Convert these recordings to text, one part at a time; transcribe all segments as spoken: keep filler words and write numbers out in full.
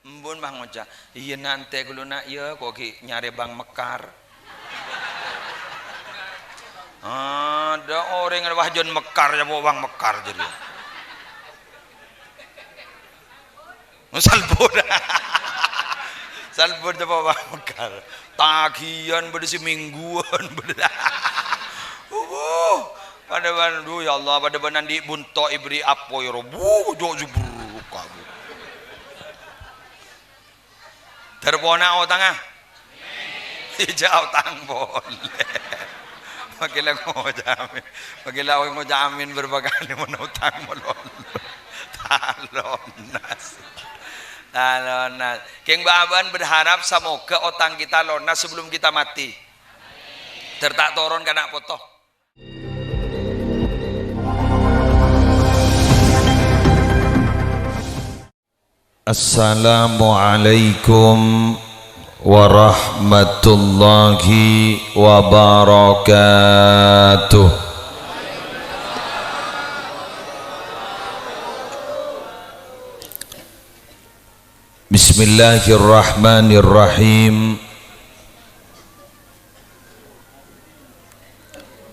Embun, Bang, ngoca', "Iyâ, na', èntè ghâllu, na', yâ, ko' ghi' nyarè Bang Mekar." Adâ orèng wah jân Mekar, yâ, po' Bang Mekar jârèya. Salbut. Salbut, yâ, po' Bang Mekar. Tagihan bâdâ sè mingguwân, bâdâ. Wuh, padâ bân, duh, ya Allah, padâ bân andi' bunto' èberri' apoy, ro. Wuh, jo' jubruk, kabur. Terpona otangnga? Ija otang polè. Makkè la ngoca' amin. Makkè la ngoca' amin bârâmpa kalè mon otang malolo. Ta' lonas. Ta' lonas. Kèng bâ-abâ'ân berharap semoga otang kita lonas sebelum kita mati. Ter ta' toron ka ana' poto. Assalamualaikum warahmatullahi wabarakatuh. Bismillahirrahmanirrahim.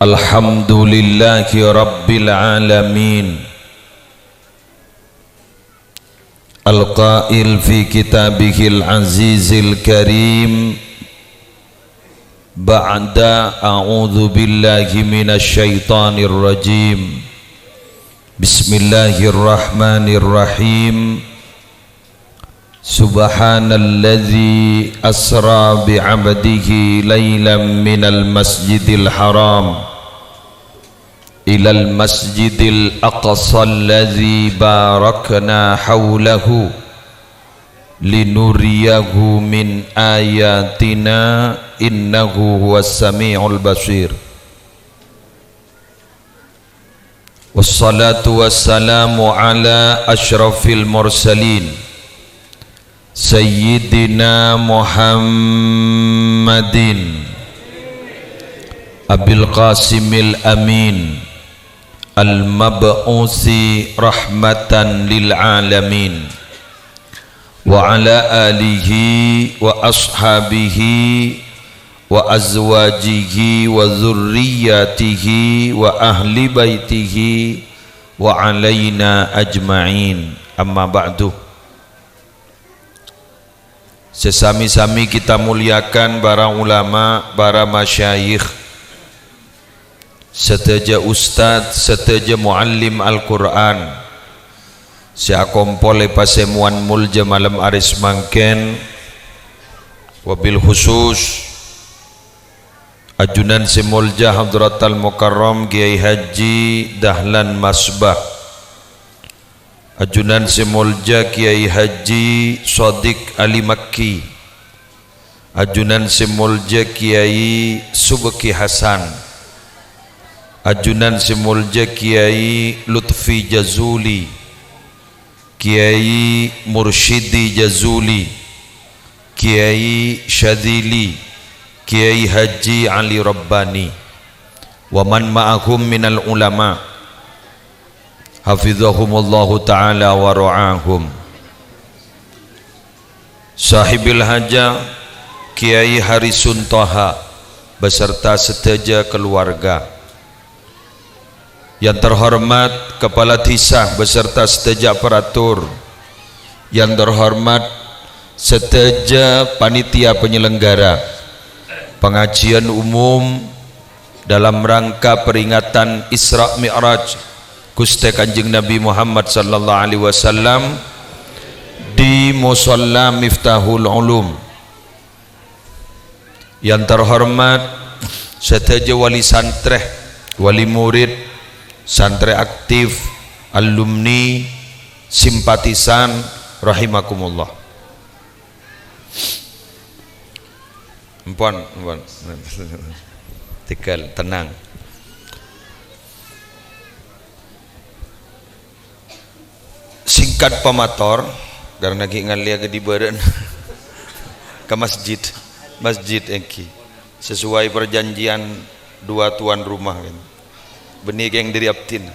Alhamdulillahi Rabbil Alamin. Al-Qail fi Kitabihil Azizil Karim, ba'da a'udzu billahi minasy syaithanir rajim. Bismillahirrahmanirrahim. Subhanalladzi asra bi'abdihi lailan minal masjidil haram ilal masjidil aqsa alladzi barakna haulahu linuriyahu min ayatina innahu huwas sami'ul basir. Wassalatu wassalamu ala asyrafil mursalin, Sayyidina Muhammadin, Abil Qasimil Amin, al-mab'usi rahmatan lil alamin, wa ala alihi wa ashabihi wa azwajihi wa dzurriyyatihi wa ahli baitihi wa alaina ajma'in. Amma ba'du. Sè sami-sami kita muliakan para ulama, para masyayikh, sadhâjâ ustad, sadhâjâ muallim Al-Qur'an sè akompol è pasemowan molja malem arè samangkèn, wabil khusus ajunan sè molja Hadratal Mukarram Kiai Haji Dahlan Masbah, ajunan sè molja Kiai Haji Shadiq Ali Makki, ajunan sè molja Kiai Subeki Hasan, ajunan sè molja Kiai Lutfi Jazuli, Kiai Mursyidi Jazuli, Kiai Syadzili, Kiai Haji Ali Rabbani, wa man ma'ahum minal ulama, hafizahumullahu ta'ala wa ra'ahum. Sahibil hajah, Kiai Harisun Toha, beserta sadhâjâ keluarga. Yang terhormat Kepala Dhisa beserta sadhâjâ aparatur. Yang terhormat sadhâjâ panitia penyelenggara pengajian umum dalam rangka peringatan Isra Mi'raj Ghustè Kanjeng Nabi Muhammad sallallahu alaihi wasallam di Musalla Miftahul Ulum. Yang terhormat sadhâjâ wali santrè, wali murid, santrè aktif, alumni, simpatisan, rahimakumullah. Empon, empon. Tegal, tenang. Singkat pamator, karena ghi' ngallèya ka dibârâ'na ka masjid. Masjid èngghi. Sesuai perjanjian dua tuan rumah, kan. Bânnè kèng dâri abdhina.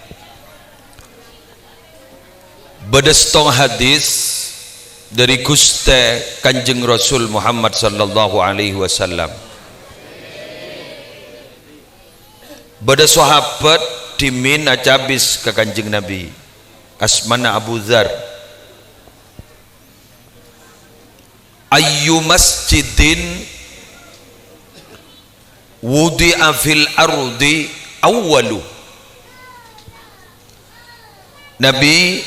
Bâdâ sèttong hadis Dhâri Ghustè Kanjeng Rasul Muhammad sallallahu alaihi wasallam. Bâdâ sahabat dhimèn acabis ka Kanjeng Nabi. Asmana Abu Dzar. "Ayyu masjidin wudi'a fil ardi awwalu?" Nabi,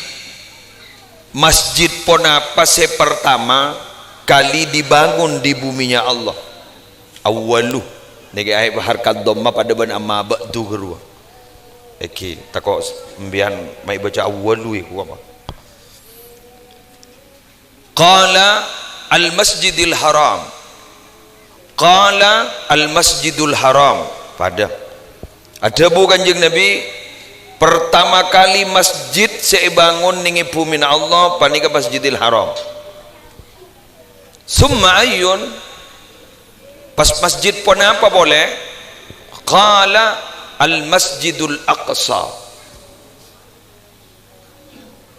masjid ponapa sè pertama kali dibangun di buminya Allah? Awwalu. Nèkè aè harkat dhammah padâ bân amma ba'du ghâruwa. Èngghi, tako' sampèyan maè baca awwalu iku apa? Qala, "Al-Masjidil Haram." Qala, "Al-Masjidul Haram." Padâ. Adhâbu Kanjeng Nabi, "Pertama kali masjid sè èbângon nèng è bhumina Allah panèka Masjidil Haram." "Summa ayyun?" Pas masjid ponapa polè? Qala, "Al-Masjidul Aqsa."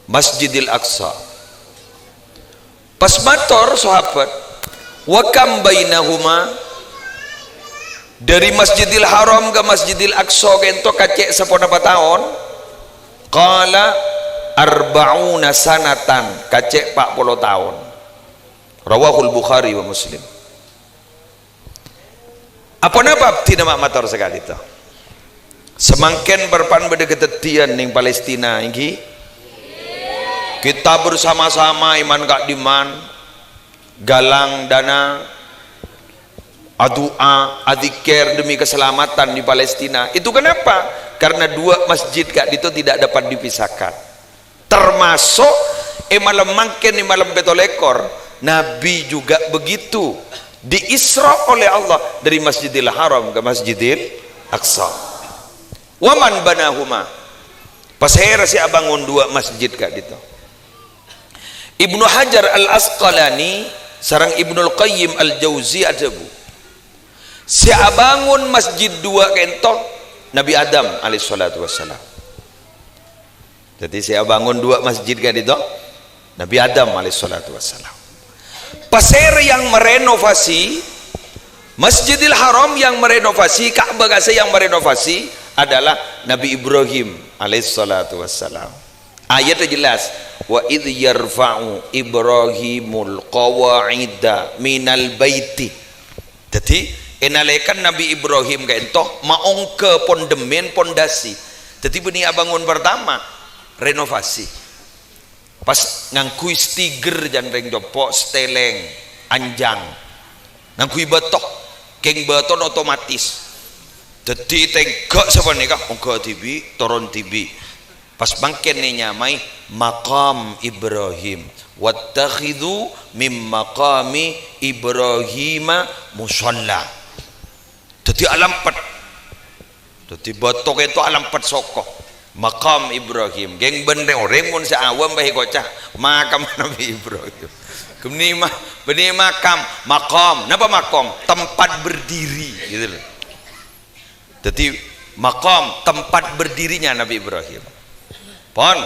Masjidil Aqsa. Pas mator sahabat, "Wa kam bainahuma?" Dhâri Masjidil Haram ka Masjidil Aqsa kènto kacè' saponapa taon? Qala, "Arba'una sanatan," kacè' pa' polo taon. Rawahul Bukhari wa Muslim. Aponapa abdhina ma' mator sakalè, to? Samangkèn parpan bâdâ kadhâddhiyân nèng Palestina, èngghi? Kita bersama-sama, è man ka'dimman, galang dana, adu'a, adzikir demi keselamatan di Palestina. Itu kenapa? Karena dua masjid ka'dinto tidak dapat dipisahkan. Termasuk è malem mangkèn, è malem pètto lèkor, Nabi juga begitu, diisra oleh Allah dari Masjidil Haram ke Masjidil Aqsa. "Wa man banahuma?" Pasèra sè abângon dua masjid ka'dinto? Ibnu Hajar Al-Asqalani sareng Ibnul Qayyim Al-Jauzi adhâbu, sè abângon masjid dua ka'dinto Nabi Adam alaihis salatu wassalam. Dhâddhi, sè abângon dua masjid ka'dinto Nabi Adam alaihis salatu wassalam. Pasèra yang merenovasi Masjidil Haram, yang merenovasi Ka'bah, ka'dinto yang merenovasi adalah Nabi Ibrahim alaihis salatu wassalam. Ayatnya jelas, "Wa idh yarfa'u Ibrahimul qawa'ida minal baiti." Dhâddhi, è nalèkana Nabi Ibrahim ka'dinto maongghâ pondhemèn, pondasi. Dhâddhi, bânnè abângon pertama, renovasi. Pas ngangghuy stiger jhân rèng compo', seteling, anjang. Ngangghuy bâto, kèng bâtona otomatis. Dhâddhi, tèngghâ' sapanèka, ongghâ dhibi', toron dhibi'. Pas mangkèn ènyamaè Maqam Ibrahim. "Wattakhidzu mim maqami Ibrahima mushalla." Dhâddhi alèmpet. Dhâddhi bâto ka'dinto alèmpet soko. Maqam Ibrahim. Kèng bânnè orèng mon sè awam bhâi èkoca' makam Nabi Ibrahim. Bânnè ma-, bânnè makam, maqam. Napa maqam? Tempat berdiri, gitu loh. Dhâddhi, maqam, tempat berdirinya Nabi Ibrahim. Pon.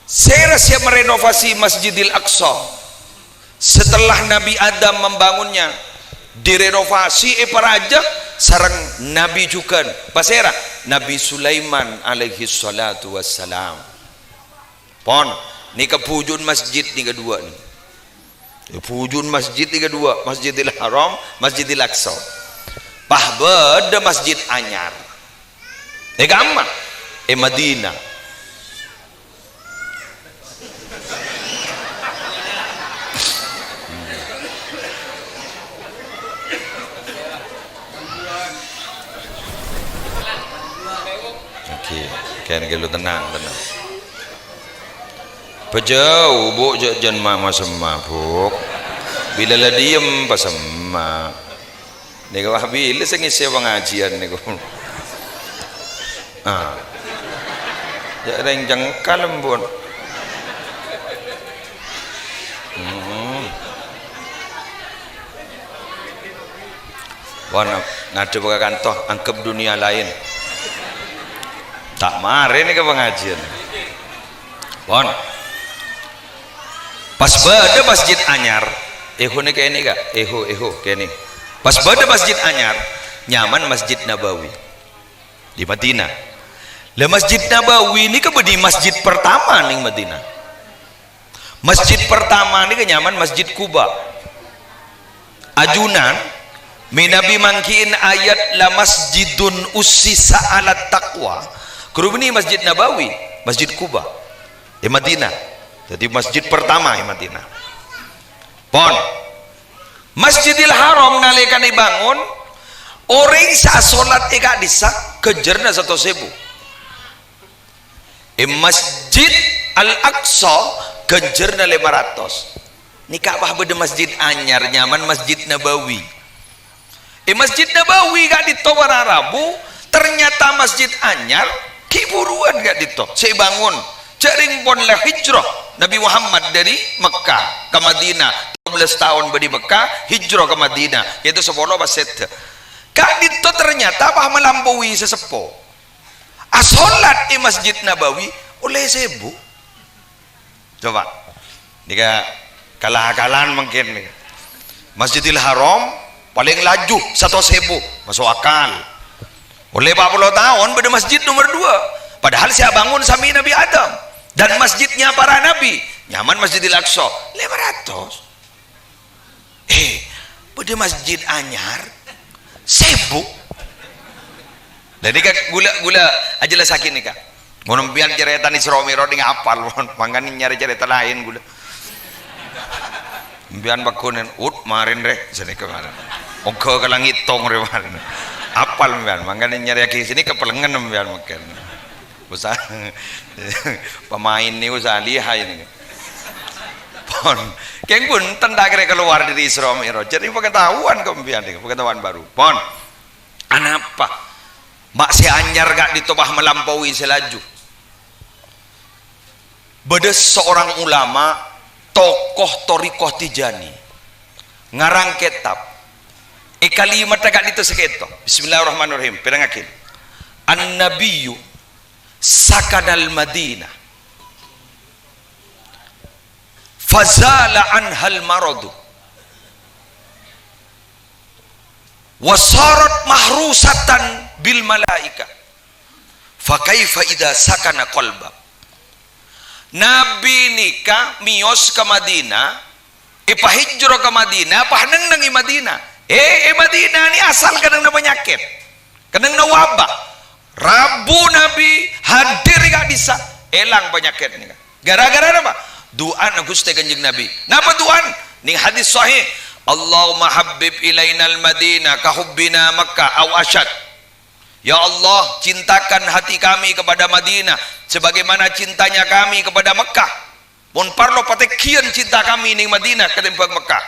Sèra sè merenovasi Masjidil Aqsa? Setelah Nabi Adam membangunnya, direnovasi, èparajâ sareng Nabi jhughân. Pasèra? Nabi Sulaiman alaihis salatu wassalam. Pon, nèka bhuju'na masjid nèka duwâ' nè. Bhuju'na masjid nèka duwâ', Masjidil Haram, Masjidil Aqsa. Pas bâdâ masjid anyar. È kamma? È Madinah. Oke, oke, oke, lu tenang, tenang. Pajâuh, Bu', jhâ', jhân ma', ma' semma', Bu'. Bilâ la diem, pasemma'. Nèko wah bilâ sè ngèssè pangajiân nèko. Ah. Jhâ' rèng cengkal, empon. Hmm. Pon, ngadhep ka kanto, anggep dunia lain. Ta' marè nèka pangajiân. Pon. Pas bâdâ masjid anyar, èho nè kènè', Ka', èho, èho, kènè'. Pas bâdâ masjid anyar, nyamana Masjid Nabawi di Madinah. Lah, Masjid Nabawi nèka bâdâ masjid pertama nèng Madinah. Masjid pertama nèka nyamana Masjid Quba. Ajunan, mènabi manggi'in ayat "La masjidun ussisa 'alat taqwa." Ghuru bânnè Masjid Nabawi, Masjid Quba, è Madinah. Dhâddhi masjid pertama è Madinah. Pon. Masjidil Haram nalèkana èbângon, orèng sè asolat è ka'dissa' ghânjhârânna satos èbu. È Masjid Al-Aqsa ghânjhârânna lèma ratos. Nèka pas bâdâ masjid anyar, nyamana Masjid Nabawi. È Masjid Nabawi ka'dinto para rabu, ternyata masjid anyar, ghi' buruwân ka'dinto sè èbângon. Jhâ' rèng pon la hijrah Nabi Muhammad dâri Mekkah ka Madinah, tello bellâs taon bâdâ è Mekkah, hijrah ka Madinah, yaitu sapolo pas sèdhâ. Ka'dinto ternyata pas malampaui sè seppo. Asolat è Masjid Nabawi ollè sèbu. Coba. Nèka kala-kalan mangkèn nèka. Masjidil Haram palèng laju satos èbu, maso' akal. Ollè pa' polo taon bâdâ masjid nomer dua. Padahal sè abângon samè Nabi Adam. Dan masjidnya para nabi, nyamana Masjidil Aqsa, lèma ratos. Eh, bâdâ masjid anyar, sèbu. Lah, nèka ghulâ, ghulâ ajhâlâssaghi nèka. Mon empèyan carètana Isra Mi'raj nèng apal, mon mangkana nyarè carèta laèn ghulâ. Empèyan pagghun, "Ut, marèn, rè," sanèka marèn. Ongghâ ka langèt tong rè marèn. Apal empèyan, mangkana nyarèyaghi sanèka pelengngen empèyan mangkèn. Usa-, pemain nèko usaha lihai nèko. Pon. Kèng bhunten ta' kèra kalowar dâri Isra Mi'raj. Jadi pengetahuan kok empèyan nèko, pengetahuan baru. Pon. Anapa? Ma' sè anyar ka'dinto pas malampaui sè laju. Bâdâ seorang ulama, tokoh thariqah Tijani, ngarang kètab. È kalimatta ka'dinto sakèto. Bismillahirrahmanirrahim. Pèrengngaghi. "An-Nabiyyu sakanal Madinah, fazala anhal maradu, wa sarat mahrusatan bil malaika. Fa kaifa idza sakana qalbak?" Nabi nèka mèyos ka Madinah, èpahijra ka Madinah, pas neng-enneng è Madinah. Eh, è Madinah nè asal kennengnganna panyakèt, kennengnganna wabah. Rabu Nabi hadir è ka'dissa', èlang panyakèt nèka. Gara-gara napa? Du'ana Ghustè Kanjeng Nabi. Napa du'an? Nèng hadis sahih, "Allahumma habbib ilainal Madinah ka hubbina Makkah au asyad." "Ya Allah, cintakan hati kami kepada Madinah sebagaimana cintanya kami kepada Mekkah. Mon parlo, patènggiyân cinta kami nèng Madinah katèmbhâng Mekkah.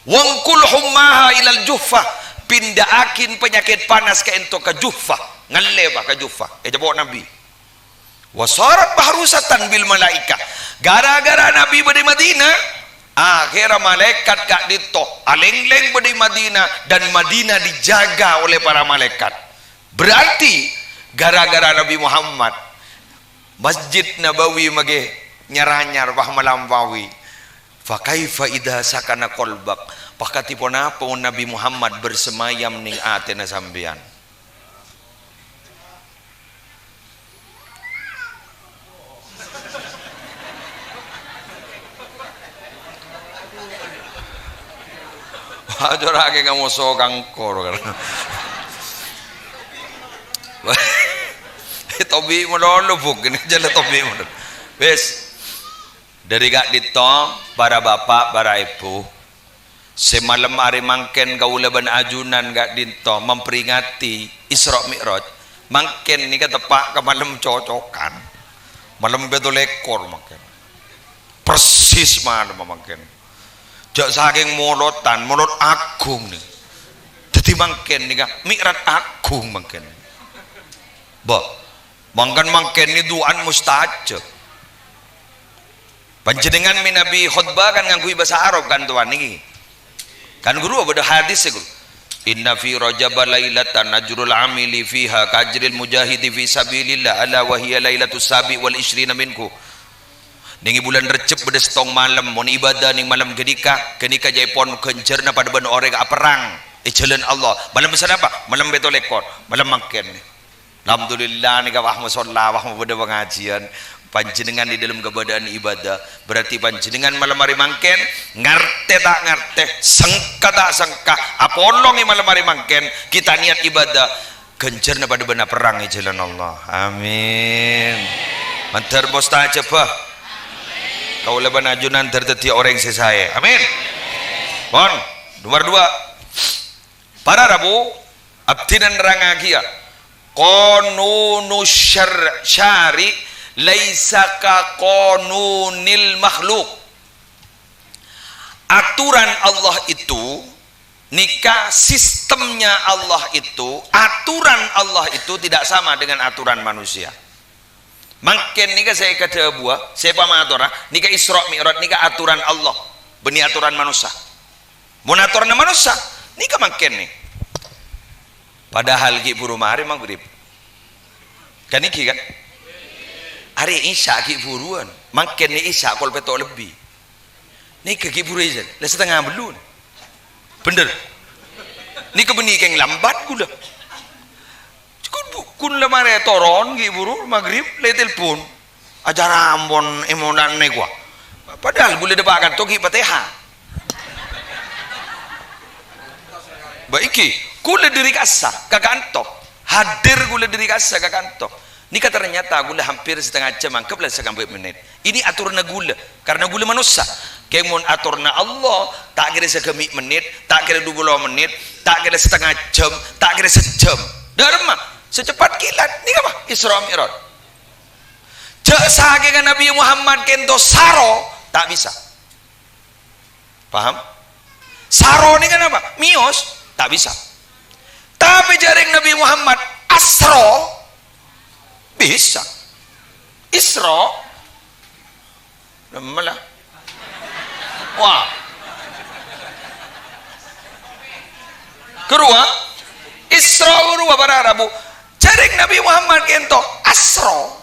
Wanqul hummaha ilal Juhfah, pindhâ'aghi panyakèt panas ka'dinto ka Juhfah." Ngallè, Pak, ka Juhfah. Ècapo' Nabi. "Wa sarat mahrusatan bil malaika." Gara-gara Nabi bâdâ è Madinah, akhèrra malaèkat ka'dinto alènglèng bâdâ è Madinah, dan Madinah dijaga oleh para malaikat. Berarti gara-gara Nabi Muhammad, Masjid Nabawi maghi nyar-anyar pas malampaui. Fa kaifa idza sakana qalbak? Pas kadhi ponapa mon Nabi Muhammad bersemayam nèng atèna sampèyan? Wah, cora'aghi ka moso kangkor, kan. Tobi' malolo, Bu', kènè' jhâlâ tobi' malolo. Wis. Dâri ka'dinto, para bapa', para èbhu, sè malem arè mangkèn kaulâ bân ajunan ka'dinto memperingati Isra Mi'raj. Mangkèn nèka teppa' ka malem cocokan. Malem pètto lèkor mangkèn. Persis malem mangkèn. Jhâ' sakèng molodhân, molod aghung nèka. Dhâddhi mangkèn nèka Mi'raj aghung mangkèn. Bâh, mangkèn-mangkèn nèka du'ana mustajab. Panjhennengngan mènabi khotbah kan ngangghuy bhâsa Arab kan, towan nèka. Kan, Ghuru, bâdâ hadis, Ghuru. "Inna fi Rajaba lailatan ajrul amili fiha ka ajril mujahidi fi sabilillah, ala wa hiya lailatus sabi wal isyrina minhu." Neng è bulân Rejjhep bâdâ sèttong malem, mon ibadah neng malem ghânèka, ghânèka jhâ' èpon ghânjhârânna padâ bân orèng aperrang è jhâlân Allah. Malem sanapa? Malem pètto lèkor, malem mangkèn. Alhamdulillah, nèka wah masolla, wah mabâdâ pangajiyân. Panjhennengngan è dâlem kabâdâ'ân ibadah. Berarti panjhennengngan malem arè mangkèn ngartè ta' ngartè, sengka ta' sengka, apolong è malem arè mangkèn, kita niat ibadah. Ghânjhârânna padâ bân aperrang è jhâlân Allah. Amin. Mandhâr mustajabah. Kaulâ bân ajunan dhâr dhâddhiyâ orèng sè saè. Amin. Pon. Nomor dua. Para rabu, abdhina nerrangaghiyâ. Qanunu syar-, syari' laisa ka qanunil makhluk. Aturan Allah itu, nèka sistemnya Allah itu, aturan Allah itu tidak sama dengan aturan manusia. Mangkèn nèka sè èkadhâbuwâ, sè èpamatora, nèka Isra Mi'raj, nèka aturan Allah, bânnè atoran manossa. Mon atoranna manossa, nèka mangkèn nè. Padahal ghi' buru marè maghrib. Kan èngghi, kan? Arè Isya ghi' buruwân. Mangkèn nè Isya kol pètto' lebbi. Nèka ghi' buru Isya. La satengnga bâllu'. Bhender. Nèka bânnè kèng lambat ghulâ. Kun bu-, kun la marè toron ghi' buru maghrib, la ètelpon. Acara ampon è monana kowa. Padahal ghulâ dâpa' kanto ghi' Fatihah. Bâ' èngghi, ghulâ dâri kassa ka kanto. Hadir ghulâ dâri kassa ka kanto. Nèka ternyata ghulâ hampir satengnga jam, anggep la sakambi' mennit. Ini atoranna ghulâ, karena ghulâ manossa. Kèng mon atoranna Allah, ta' kèra saghâmi' mennit, ta' kèra dupolo mennit, ta' kèra satengnga jam, ta' kèra sajjhâm. Dâremma, secepat kilat. Nèka apa? Isra Mi'raj. Jhâ' sakènga Nabi Muhammad kènto saro, ta' bisa. Paham? Saro nèka napa? Mèyos, ta' bisa. Tapè jhâreng Nabi Muhammad asro, bisa. Isra, Mala. Wah. Karowa, Isra karowa para rabu. Jhâreng Nabi Muhammad kènto asra.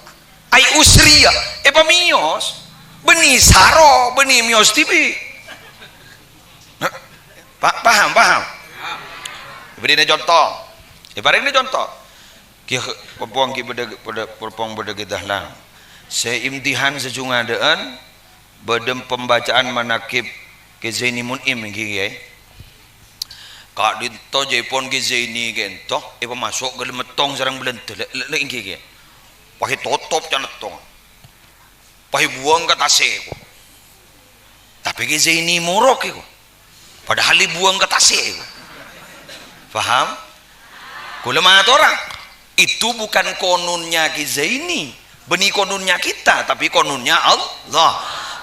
Ay usriya. Èpamèyos. Bânnè saro, bânnè mèyos dhibi'. Nah, pa-, paham, paham? Èbârri'na conto. Èparèngna conto. Kè-, pong ghi' bâdâ, bâdâ, pong bâdâ ghi' dahlan. Sè imtihan sè jhungadâ'ân bâdâ pembacaan manaqib Kè Zaini Mun'im, èngghi, Kè. Ka'dinto jhâ' èpon Kè Zaini kènto èpamaso' ka dâlem tong sareng Bâlândhâ, lè-, lè-, lè-, èngghi, Kè. Pas ètotop cana tong. Pas èbuwâng ka tasè', ko. Tapè Kè Zaini morok, ko. Padahal èbuwâng ka tasè', ko. Paham? Kaulâ matora, itu bukan konunnya Kè Zaini, bânnè konunnya kita, tapi konunnya Allah.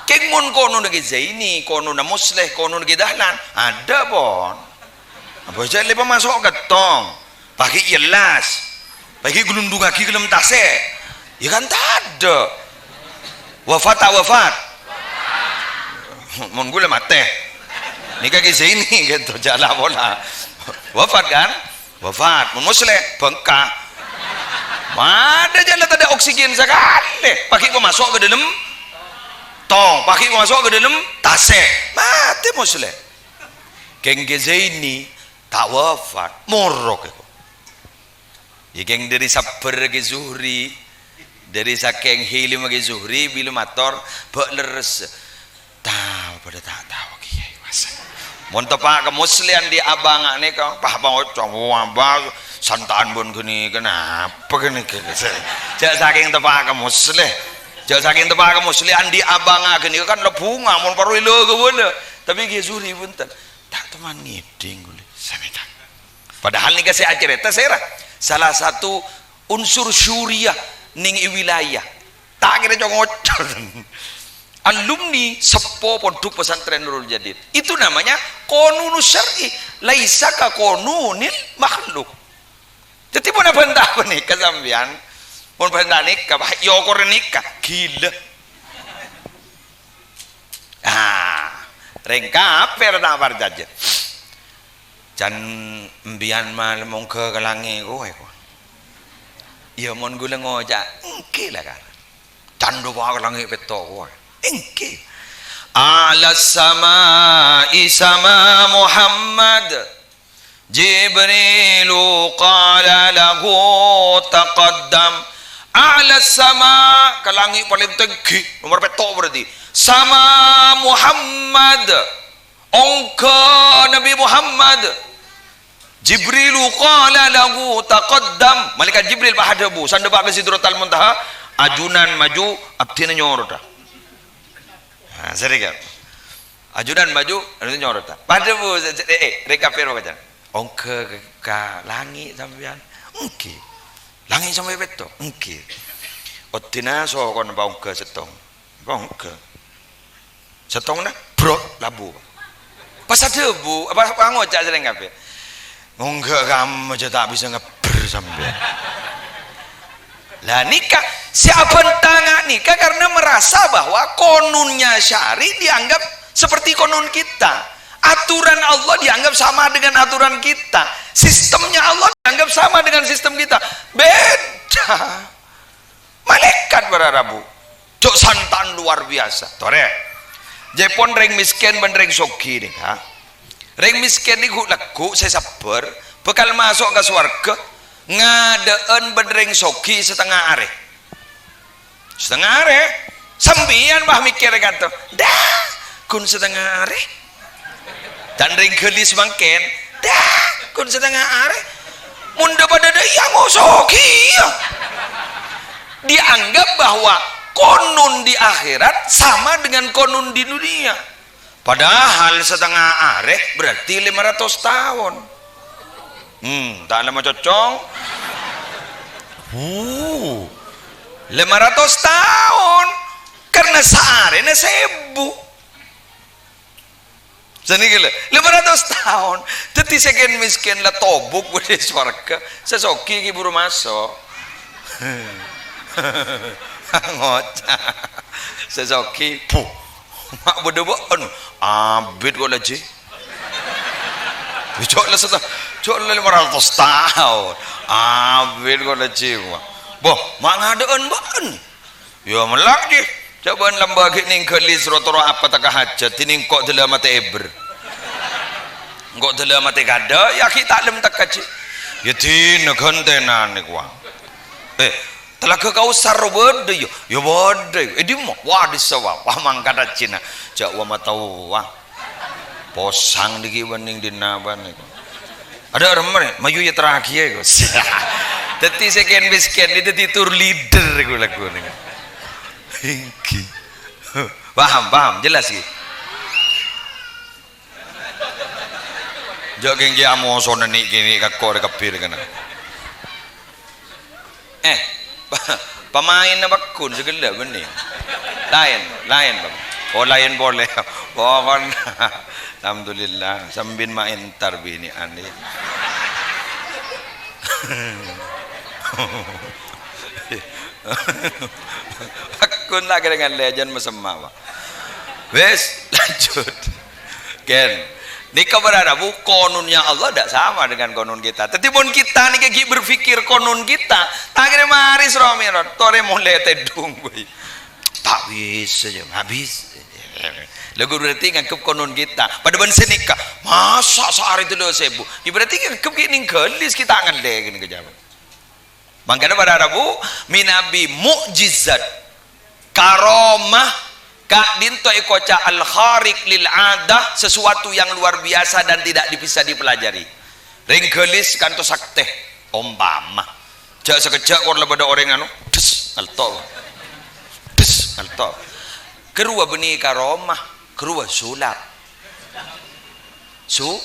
Kèng mon konunna Kè Zaini, konunna Musleh, konunna Kè Dahlan, adâ', pon. Apa jhâ' lè pamaso' ka tong? Pas ghi' èllas. Pas ghi' èglundhungngaghi ka dâlem tasè'. Yâ kan tadâ'. Wafat ta' wafat? Mon ghulâ matè. Nèka Kè Zaini kènto jhâ' la pola. Wafat kan? Wafat. Mon Musleh bengka. Padâ jhâ' la tadâ' oksigen sakalè. Pas ghi' pamaso' ka dâlem tong, pas ghi' pamaso' ka dâlem tasè'. Matè Musleh. Kèng Kè Zaini ta' wafat, morok, ko. Yâ kèng dâri sabbhâr Kè Zuhri, dâri sakèng hilimma Kè Zuhri, bilâ mator, bâ' lerres. Tao, padâ ta' tao, Kèyaè, masa. Mon teppa' ka Musleh andi' abângnga nèka, pa-, pa-, ocong, wah, bâ-, santa'an bân ghânèka, napa ghânèka? Jhâ' sakèng teppa' ka Musleh. Jhâ' sakèng teppa' ka Musleh, andi' abângnga ghânèka kan la bhunga, mon parlo èlâ ka bâlâ. Tapè Kè Zuhri bhunten. Ta' toman ngèdhing ghulâ. Samèta. Padahal nèka sè acarèta sèra. Salah satu unsur syuriyah nèng è wilayah. Ta' kèra co-ngoco. Alumni seppo Pondok Pesantren Nurul Jadid. Itu namanya qanunus syar'i. Laisa ka qanunil makhluk. Dhâddhi, mon abhânta panèka sampèyan, mon abhânta nèka, Pak, yâ okor nèka, ghilâ. Ah, rèng kafir ta' parcajâ. Can embiyan mal mongghâ ka langngè' kowè, ko. Yâ, mon ghulâ ngoca', èngghi la, Kak. Can dâpa' ka langngè' pètto' kowè. Èngghi. "A'las sama'i sama Muhammad. Jibrilu qala lahu taqaddam." A'las sama', ka langngè' palèng tèngghi, nomer pètto' berarti. Sama Muhammad. Ongghâ Nabi Muhammad. Jibrilu qala lahu taqaddam. Malaikat Jibril pas adhâbu, sandhâpa' ka Sidratal Muntaha, "Ajunan maju, abdhina nyorot, ah." Nah, sèrè, kan? "Ajunan maju, anu nyorot, ah." Pas adhâbu, eh, eh, rèng kafir apa, Jan? "Ongghâ ka, ka langngè' sampèyan?" "Èngghi. Langngè' sampè' pètto'?" "Èngghi." "Oddhina sokona pa ongghâ sèttong?" "Pa ongghâ." Sèttongnga, brot, labu. Pas adhâbu, apa, apa ngoca' sèrèng kabeh? "Ngongghâ kamma jhâ' ta' bisa ngebbher sampèyan." Lah, nèka, sè abhântangnga nèka karena merasa bahwa konunnya syari' dianggap seperti konun kita. Aturan Allah dianggap sama dengan aturan kita. Sistemnya Allah dianggap sama dengan sistem kita. Beda. Malaèkat para rabu. Jhâ' santa'an luar biasa. Torè. Jhâ' pon rèng mèskèn bân rèng soghi nèka. Rèng mèskèn nèko lagghu' sè sabbhâr, bhâkal maso' ka sowarghâ, ngadâ'ân bân rèng soghi satengnga arè. Satengnga arè? Sampèyan, wah, mèkkèrè kanto. Dah, ghun satengnga arè. Dân rèng ghâlis mangkèn, dah, ghun satengnga arè. Mon dâ-padâ dâ' iyâ ngosogi, ya. Dianggap bahwa konun di akhirat sama dengan konun di dunia. Padahal satengnga arè berarti lèma ratos taon. Hmm, ta' lèma cocong. Uh, lèma ratos taon. Karena saarèna sèbu. Sanèka lho, lèma ratos taon. Dhâddhi sè kèn-mèskèn la tobuk bâdâ è sowarghâ, sè soghi ghi' buru maso'. Ngoca'. Sè soghi, puh. Ma' bâdâ bâ'ân. Abit kok la, Ji. Jhâ' la sèta-, jhâ' la lèma ratos taon. Abit kok la, Ji. Boh, ma' ngadâ'ân bâ'ân. Ya, mellak, Ji. Cobâ lambâ' ghi' nèng ghâlis ro-toro apa tekka hajat, dinèng engko' dâlâ matè èbher. Engko' dâlâ matè kadâ', ya ghi' ta' lem tekka, Ji. Ya, dina ghântènan nèko, wa. Eh, Talaga Kausar ro bâdâ, ya? Ya bâdâ. Eh, dimma? Wa, dissa, wa. Wa, mangkat ajjhina. Jhâ' wa matau, wa. Posang dhiggi' bânnèng dinna' bân nèko. Adâ' remmer, mayu ya terakhir, Gus. Dhâddhi sè kèn-mèskèn nèko dhâddhi tour leader, ghulâ-ghulâ nèko. Èngghi. Paham, paham, jelas, ghi? Jhâ' kèng ghi' amosona nè'-kènè' kakko rè kabbhi rè kana. Eh, pamaènna pagghun sè ghellâ' bânnè. Laèn, laèn, Bang. Oh, laèn polè. Pokokna. Alhamdulillah, sambin ma' entar binè'an, è. Pagghun la kèrèngan lèjân masemma', Pak. Wis, lanjut. Kèn. Nèka berarti bu-, konunnya Allah ndak sama dengan konun kita. Dhâddhi mon kita nèka ghi' berpikir konun kita, ta' kèra marè sro mèrot, torè molè tèdung bhâi. Ta' bisa, ya, nggak bisa. Lha, berarti nganggep konun kita. Padâ bân sè nèka, masa' saarè tello sèbu? Ya, berarti nganggep ghi' nèng ghâlis kita ngallè gini ke jaman. Mangkana para rabu, mènabi mukjizat, karomah, ka'dinto èkoca' al-khariq lil adah, sesuatu yang luar biasa dan tidak bisa dipelajari. Rèng ghâlis kantos saktè, ompama. Jhâ' sakejjhâ' kor la bâdâ orèng anu, des, ngalto'. Des, ngalto'. Ghâruwa bânnè karomah, ghâruwa sulap. Su-,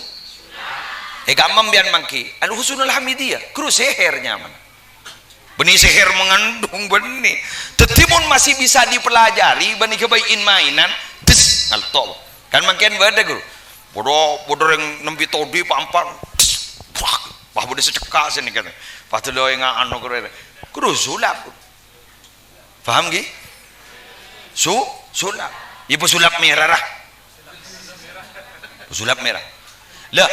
è kamma sampèyan mangghi, al-husnul hamidiyah, ghâruwa sèhèr nyamana. Bânnè sèhèr mangandung bânnè. Dhâddhi mon masih bisa dipelajari, bânnè ghâbây in-maènan, des, ngalto'. Kan mangkèn bâdâ, Guru. Bâdâ, bâdâ rèng nembi todi pa'-empa', des, wah, wah, bâdâ sè cekka' sè nèka. Padâ lo enga' anu, Guru. Guru sulap. Paham, ghi? Su-, sulap. Ibu sulap mèra, ra. Sulap mèra. Lah,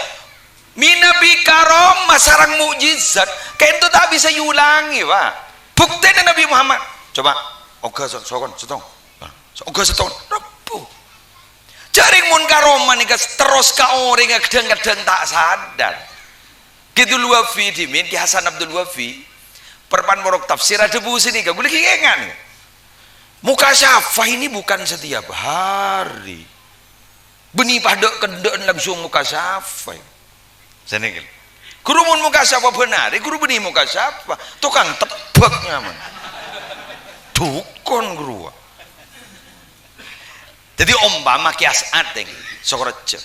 mènabi karomah sareng mukjizat, kaènto ta' bisa èolangè, Pak. Buktèna Nabi Muhammad. Coba, oghâ so-, sokon, sèttong. Nah. Sogâ sèttong, Rebbhu. Jhâ' rèng mon karoma nèka terros ka orèng kadhâng-kadhâng ta' sadar. Ki Abdul Wafi dhimèn, Ki Hasan Abdul Wafi, parpan morok tafsir adhâbu sanèka, ghulâ ghi' ènga' nèka. Mukasyafah ini bukan setiap hari. Bânnè padâ kendhâ'ân langsung mukasyafah. Sanèka. Ghuru mon mukasyafah bhânarè, ghuru bânnè mukasyafah. Tokang tebbhâk nyamana. Dhukon ghuru. Dhâddhi, ompama Kè As'ad, tèng, Sokorejo.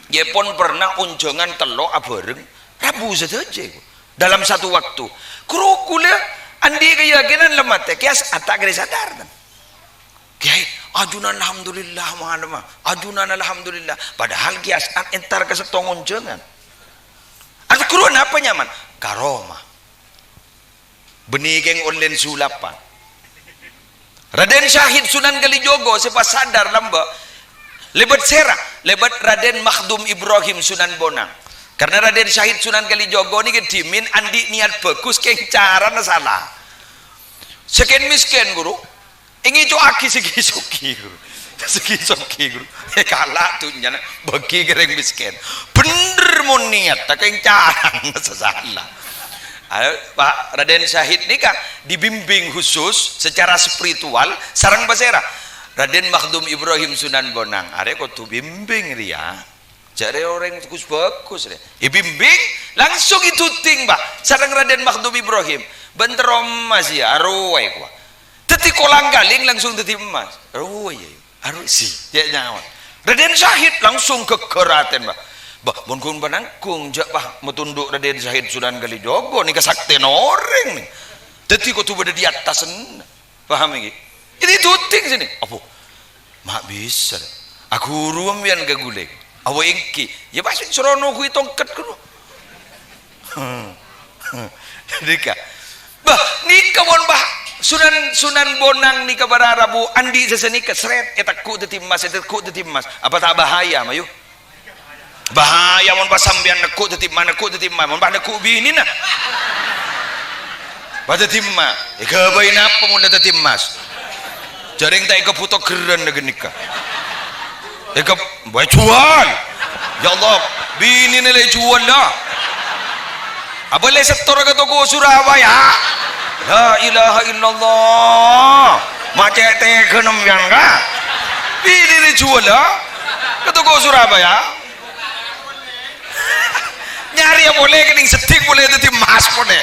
Yâ pon pernah onjhângan tello' abhâreng, rabu sadhâjâ, èko. Dalam satu waktu. Ghuru ghulâ andi' kayakinan la matè, Kè As'ad ta' kèra sadar, ten. Kèyaè, ajunan alhamdulillah, ma'lum, ajunan alhamdulillah. Padahal Kè As'ad entar ka sèttong onjhângan. Adu ghuru napa nyaman? Karoma. Bânnè kèng ollèn sulapa. Raden Syahid Sunan Kalijogo sè pas sadar lambâ'. Lèbât sèra, lèbât Raden Makhdum Ibrahim Sunan Bonang. Karena Raden Syahid Sunan Kalijogo nèka dhimèn andi' niyat bhâghus, kèng carana sala. Sakèn mèskèn, ghuru. Èngèco'aghi sè ghi-soghi, ghuru. Sè ghi-soghi, ghuru. Èkala' dhunnyana, bâgi ka rèng mèskèn. Bhendher mon niyat, ta' kèng carana sè sala. Ayo, Pak, Raden Syahid nèka dibimbing khusus secara spiritual sareng pasèra? Raden Makhdum Ibrahim Sunan Bonang. Arè kodhu bimbing rèya. Jhâ' rè orèng bhâghus-bhâghus rè. Èbimbing, langsung èdhuting, Pak, sareng Raden Makhdum Ibrahim. Bân terro emmas, yâ, arowa, èkowa. Dhâddhi kolang-kaling langsung dhâddhi emmas. Arowa, yâ, yâ. Arowa, sè, yâ, nyaman. Raden Syahid langsung ghâgghâr atèna, Pak. Bah, mon ghun pananggung, jhâ', Pak, matondhu' Raden Syahid Sunan Kalijogo, nèka saktèna orèng, nè. Dhâddhi kodhu bâdâ di attasanna. Paham, ènggi? Ini dhâddhi sini. Apa? Ma' bisa. Aghuru sampèyan ka ghulâ. Apa ènggi? Yâ, pas soro noghuwi tongket ghuru. Nèka. Bah, nèka mon, bah, Sunan, Sunan Bonang nèka para rabu andi' sè sanèka, srèt, ètegghu' dhâddhi emmas, ètegghu' dhâddhi emmas. Apa ta' bahaya, mayu? Bahaya mon pas sampèyan negghu' dhâddhi emma, negghu' dhâddhi emma, mon pas negghu' binèna. Pas dhâddhi emma, èghâbây napa mon la dhâddhi emmas? Jhâ' rèng ta' èkabhuto ghârân ghânèka. Èkab-, bâ, juwâl. Ya Allah, binèna la èjuwâl la. Abâ' la èsettor ka toko Surabaya. La ilaha illallah. Ma' cè' tegghâna sampèyan, ka? Binèna èjuwâl la. Ka toko Surabaya. Nyarèya polè kènèng seddhing polè dhâddhi emmas polè.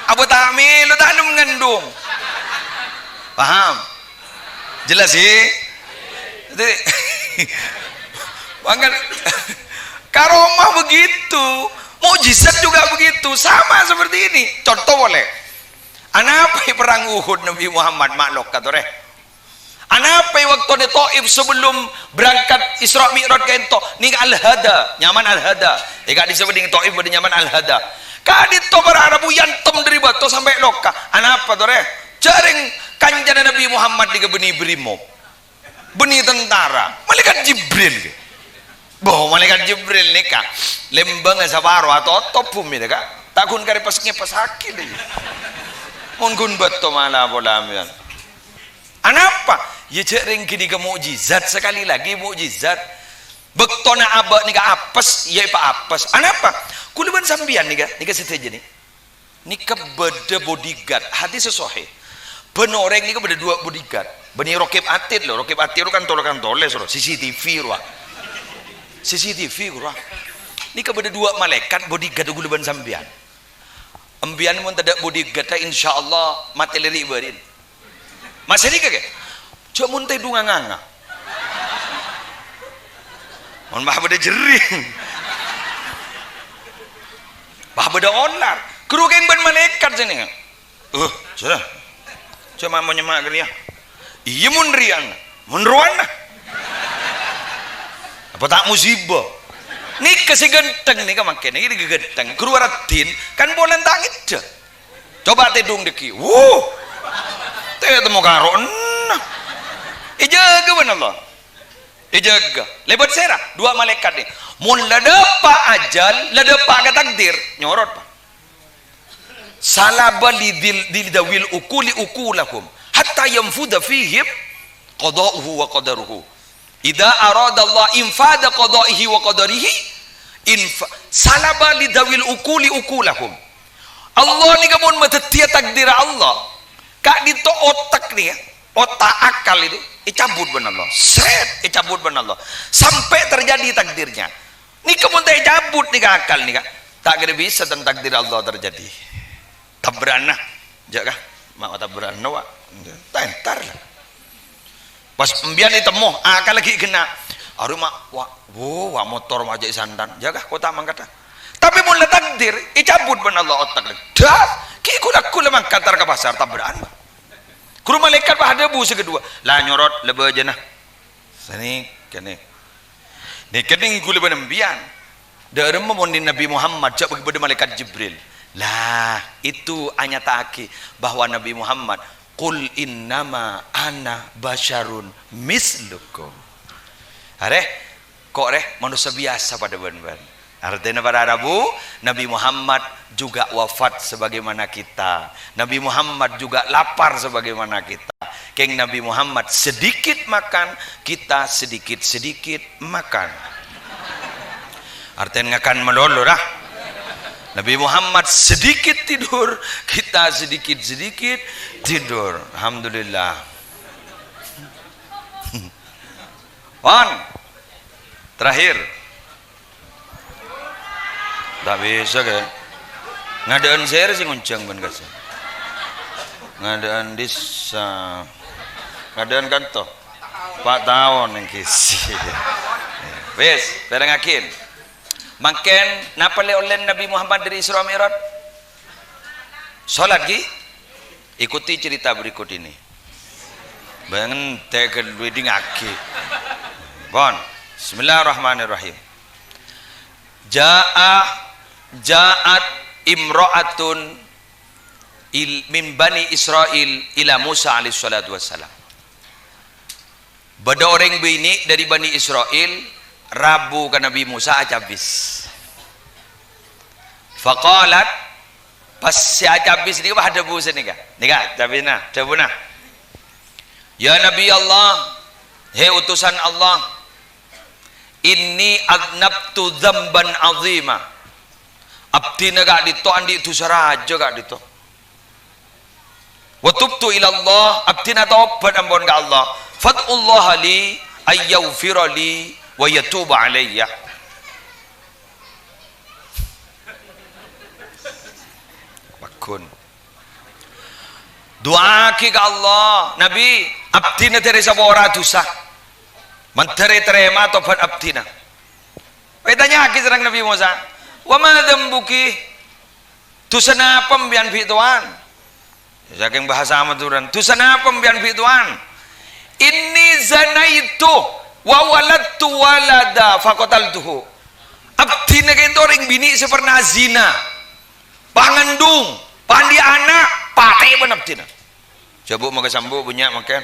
Apa ta' mèlo ta' nem ngandung? Paham? Jelas, sih? Jadi, makanya karomah begitu, mukjizat juga begitu, sama seperti ini. Contoh polè. Anapa perang Uhud Nabi Muhammad ma' lokka, torè? Anapa è bâktona Thaif sebelum berangkat Isra Mi'raj ka'dinto? Nèng Al-Hada, nyamana Al-Hada. È ka'dissa' bâdâ nèng Thaif bâdâ nyamana Al-Hada. Ka'dinto para rabu èyantem dâri bâto sampè' lokka. Anapa, torè? Jhâ' rèng Kanjeng Nabi Muhammad nèka bânnè brimob. Bânnè tentara. Malaikat Jibril, ghi. Bo, Malaikat Jibril nèka lembang saparo atotop bhumè, ka. Ta' ghun karè pas-ngèpasaghi, lè. Mon ghun bâto mala pola sampèyan. Anapa? Yâ, jhâ' rèng ghânèka mukjizat, sekali lagi mukjizat. Bâktona abâ' nèka apes, yâ èpaapes. Anapa? Kaulâ bân sampèyan nèka, nèka sadhâjâ nè. Nèka bâdâ bodyguard, hadis sahih. Bân orèng nèka bâdâ duwâ' bodyguard. Bânnè Raqib Atid, lho, Raqib Atid ro kan tol-, kan tolès, ro, C C T V, ro. C C T V, ro. Nèka bâdâ duwâ' malaèkat bodyguard kaulâ bân sampèyan. Empèyan mon tadâ' bodyguard, insyaallah matè lèrè' bâri'na. Masè nèka, ghi? Jhâ' mon tèdungnga nganga. Mon bâ bâdâ jerring. Bâ bâdâ olar. Ghuru kèng bân malaèkat sè nèka. Uh, jhâ. Jhâ' ma' mon nyemma' ka rèya. Iyâ mon rèya, mon rowana. Apa ta' musibah? Nèka sè ghântheng nèka mangkèn, nèka ghântheng. Ghuru Raddhin, kan polana ta' ngèdhâ. Coba tèdung dâgghi'. Wuh. Tè-, temmo karo'na. Èjâgâ bân Allah. Èjâgâ. Lèbât sèra? Duwâ' malaèkat nè. Mon la dâpa' ajal, la dâpa' ka takdir, nyorot, Pak. Salaba li dzil-, li dzawil uquli uqulahum hatta yanfudha fihim Qada'uhu wa qadaruhu. Idza aradallah infadha qada'ihi wa qadarihi, infa-, salaba li dzawil uquli uqulahum. Allah nèka mon madhâddhiyâ takdirra Allah, ka'dinto otak nèka, otak akal itu ècabut bân Allah. Sret, ècabut bân Allah. Sampè' terjadi takdirnya. Nèka mon ta' ècabut nèka akal nèka, ta' kèra bisa tang takdir Allah terjadi. Tabra'na. Jâ' ka? Ma' tabra'na, wa'. Ta' entar la. Pas embiyan ètemmo, akal ghi' ghenna'. Arowa ma', wa', wo, wa' motor ma' jâ' èsandhân. Jâ' ka? Kota mangkada. Tapè mon la takdir, ècabut bân Allah otak. Dah, ghi' ghu-lagghu la mangkat entar ka pasar, tabra'an, wa'. Ghuru malaèkat pas adhâbu sè kaduwâ, "La nyorot, la bâjâna." Sanèka nè. Nèka nèng ghulâ bân embiyan. Dâ'remma mon Nabi Muhammad, jâ' bâgi bâdâ malaèkat Jibril. Lah, itu anyata'aghi bahwa Nabi Muhammad, "Qul innama ana basyarun mislukum." Arè, ko' rè, manossa biyasa padâ bân bâ'na. Artèna para rabu, Nabi Muhammad juga wafat sebagaimana kita. Nabi Muhammad juga lapar sebagaimana kita. Kèng Nabi Muhammad sedikit makan, kita sedikit-sedikit makan. Artèna ngakan malolo, ra. Nabi Muhammad sedikit tidur, kita sedikit-sedikit tidur. Alhamdulillah. Wan. Terakhir. Ta' bisa, kè. Ngadâ'ân sèra sè ngonjhâng bân kassa. Ngadâ'ân dissa. Ngadâ'ân kanto. Pa' taon èngghi. Wis, pèrengngaghi. Mangkèn, napa lè-ollèna Nabi Muhammad dâri Isra Mi'raj? Salat, ghi? Ikuti cerita berikut ini. Bânten ghâllu èdingngaghi. Pon. Bismillahirrahmanirrahim. Ja'a, ja'at imra'atun il-, min Bani Israil ila Musa alaihi salatu wassalam. Bâdâ orèng binè' dâri Bani Israil rabu ka Nabi Musa acabis. Faqalat, pas sè acabis nèka pas adhâbu sanèka. Nèka, cabisna, dhâbuna, "Ya Nabi Allah, he utusan Allah, inni adznabtu dzanban adzima." Abdhina ka'dinto andi' dhusa rajâ ka'dinto. "Wa tubtu ila Allah, abdhina tobat ampon ka Allah. Fad'ullaha li ayyaghfira li wa yatuba alayya." Paggun. Du'aaghi ka Allah, "Nabi, abdhina dhâri sapora dhusa. Mandhâr ètarèma tobat abdhina." Ètanya'aghi sareng Nabi Musa, "Wa ma dzambuki?" Dhusa napa empèyan bi' towan? Sakèng bhâsa Madhurâna, "Dhusa napa empèyan bi' towan?" "Inni zanaitu wa waladtu walada faqataltuhu." Abdhina ka'dinto orèng binè' sè pernah zina, pangandung, pandi' ana', patè bân abdhina. Jhâ' bu' maka sambu' bânnya' mangkèn.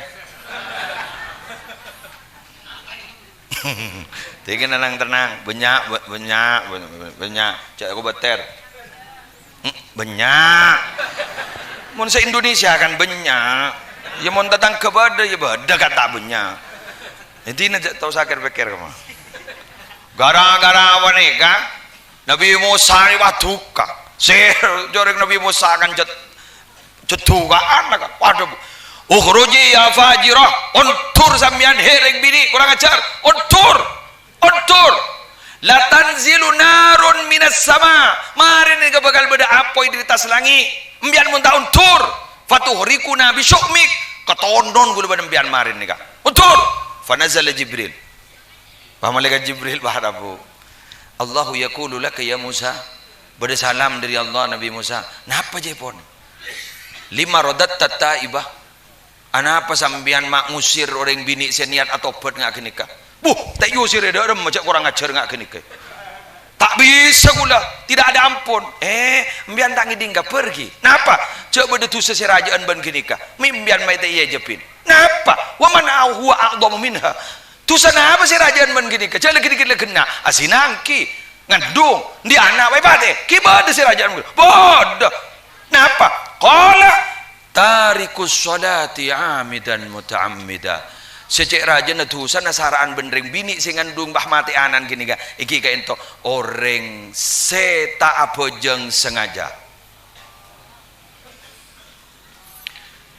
Tèngghâ nang-tennang, bânnya', bânnya', bânnya'. Jhâ' kobâtèr. Hmm, bânnya'. Mon sa-Indonesia kan bânnya'. Ya mon tatangghâ bâdâ, ya bâdâ kata bânnya'. Intina jhâ' tao sakèr-pèkkèr kemma. Gara-gara panèka, Nabi Musa rèya duka. Sè jhâreng Nabi Musa kan jhât-, jhât duka'an kan. Waduh. "Ukhruji ya fajirah, ondur sampèyan, he rèng binè', kurang ajar. Ondur. Ondur. La tanzilu narun minas sama. Marèna nèka bhâkal bâdâ apoy dâri attas langngè'. Empèyan mon ta' ondur, fatuhriquna bi syu'mik. Katondhun ghulâ bân empèyan marèna nèka. Ondur." Fanazala Jibril. Pas Malaikat Jibril pas adhâbu, "Allahu yaqulu laka ya Musa." Bâdâ salam dâri Allah, "Nabi Musa, napa jhâ' pon? Lima radatta ta'iba? Anapa sampèyan ma' ngusir orèng binè' sè niyat atobhât nga' ghânèka?" "Buh, ta' èusirè dâ' remma jhâ' kurang ajar nga' ghânèka. Ta' bisa ghulâ, tidak ada ampun." "Eh, empèyan ta' ngèdhing kabhâr ghi? Napa? Jhâ' bâdâ dhusa sè rajâ'ân bân ghânèka. Mè' empèyan ma' ta' èajhâbin." "Napa? Wa man huwa a'dhamu minha?" Dhusa napa sè rajâ'ân bân ghânèka? Jhâ' la ghânèka la ghenna'. Azina èngghi, ngandung, andi' ana' bhâi patè. Ghi' bâdâ sè rajâ'ân bân ghânèka? Bâdâ. Napa? Qala, "Tarikus sholati 'amidan muta'ammida." Sè cè' rajâna dhusana sara'an bân rèng binè' sè ngandung bâ matè ana'na ghânèka, èngghi kaènto orèng sè ta' abhâjâng sangajâ.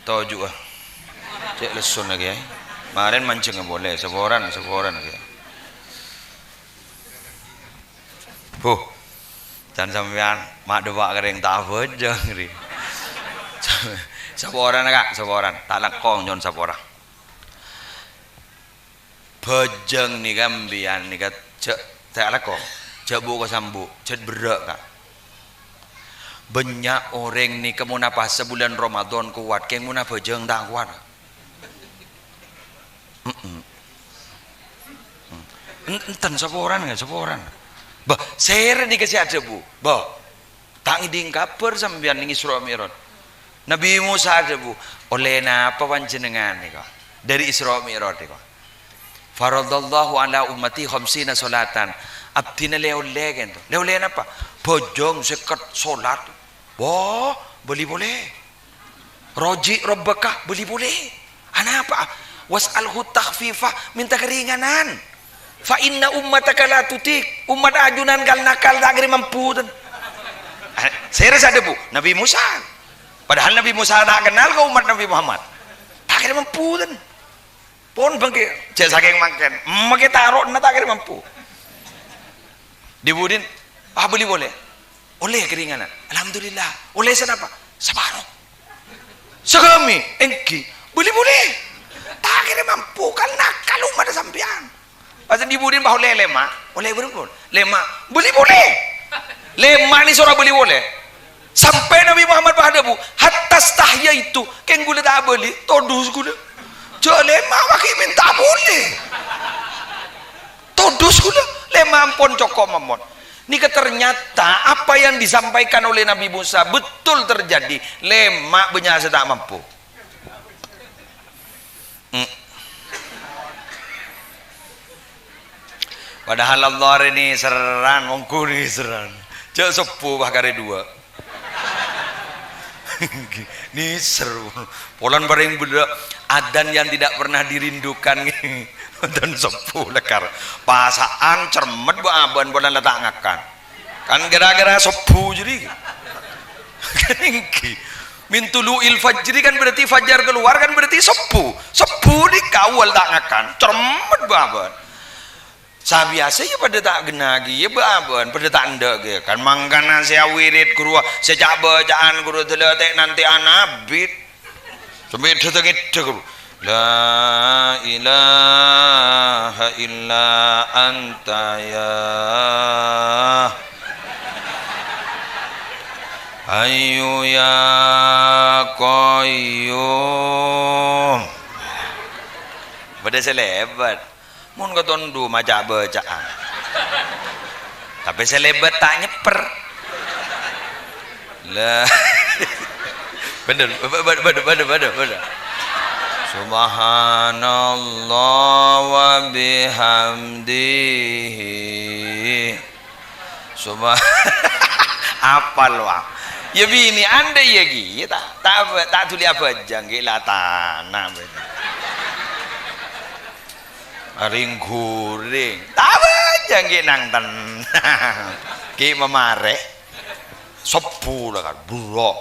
Toju'â. Cè' lessona, Kèyaè. Marèn manjhengnga polè, saporan, saporan, Kèyaè. Buh, can sampèyan ma' dâpa' ka rèng ta' abhâjâng, rè. Saporana, Ka', saporan. Ta' langkong nyo'on sapora. Bhâjâng nèka, empèyan nèka jhâ' ta' langkong. Jhâ' bu' ka sambu', jhât berrâ', Ka'. Bânnya' orèng nèka mon apasa bulân Ramadan kowat, kèng mon abhâjâng ta' kowat. Mm-mm. En-, enten saporan, ya, saporan. Bâh, sèrè nèka sè adhâbu. Bâh, ta' ngèdhing kabhâr sampèyan neng Isra Mi'raj. Nabi Musa adhâbu, "Ollè napa panjhennengngan nèka dâri Isra Mi'raj nèka?" "Faradallahu ala ummati khamsina sholatan." Abdhina lè-ollè kaènto. Lè-ollè napa? Bhâjâng sèket sholat. Wah, bâli polè. "Raji' rabbaka," bâli polè. Anapa? "Was'alhu takhfifa," mènta karinganan. "Fa inna ummataka la tutik," ommat ajunan kal-nakal ta' kèra mampu, ten. Eh, sèrè sè adhâbu? Nabi Musa. Padahal Nabi Musa ta' kennal ka ommat Nabi Muhammad. Ta' kèra mampu, ten. Pon bângkè, jhâ' sakèng mangkèn, mangkèn taro'na ta' kèra mampu. Dhi-budhina, ah, bâli polè. Ollè karinganan. Alhamdulillah. Ollè sanapa? Saparo. Saghâmè, èngghi. Bâli polè. Ta' kèra mampu, kal-nakal ommat sampèyan. Pas dhi-budhina bâ ollè lèma'. Ollè bârâmpa? Lèma'. Bâli polè. Lèma' nèka soro bâli polè. Sampè' Nabi Muhammad bâ adhâbu, "Hatta stahyaitu, kèng ghulâ ta' bâli, todus ghulâ. Jhâ' lèma' ma' ghi' mènta polè. Todus ghulâ, lèma' ampon cokop, ampon." Nèka ternyata apa yang disampaikan oleh Nabi Musa betul terjadi. Lèma' bânnya' sè ta' mampu. Hmm. Padahal Allah arèya nèserran, mongghu nèserran. Jhâ' sobbhu bâ karè duwâ'. Nèser. Polana parèng bâdâ adzan yang tidak pernah dirindukan. Adzan sobbhu lèkar. Pasa'an cermet bâ abâ'na polana la ta' ngakan. Kan gara-gara sobbhu jârèya. Èngghi. Min tulu'il fajri kan berarti fajar keluar kan berarti sobbhu. Sobbhu nèka awwal ta' ngakan, cermet bâ abâ'na. Sabiyasa ya padâ ta' ghenna ghi, ya bâ abâ'na, padâ ta' endâ' ghi. Kan mangkana sè awirid ghuru, sè ca'-bâca'an ghuru dâlâtè' nantè'an abit. Sampè' dâteng èdhâ, ghuru. La ilaha illa anta ya hayyu ya qayyum. Padâ sè lèbât. Mon katon dhu maca bâca'an. Tapè sè lèbât ta' nyèpper. Lah. Bhender, bhender, bhender, bhender, bhender. Subhanallah wa bihamdihi. Subha-, apal, wah. Ya, binè' andâ' ya, ghi, ta', ta', ta' dhuli abhâjâng, ghi, la tana, bhender. Aring-guring. Tabâjâng ghi' nang tennang. Ghi' mamarè. Sobbhu la kan, buru.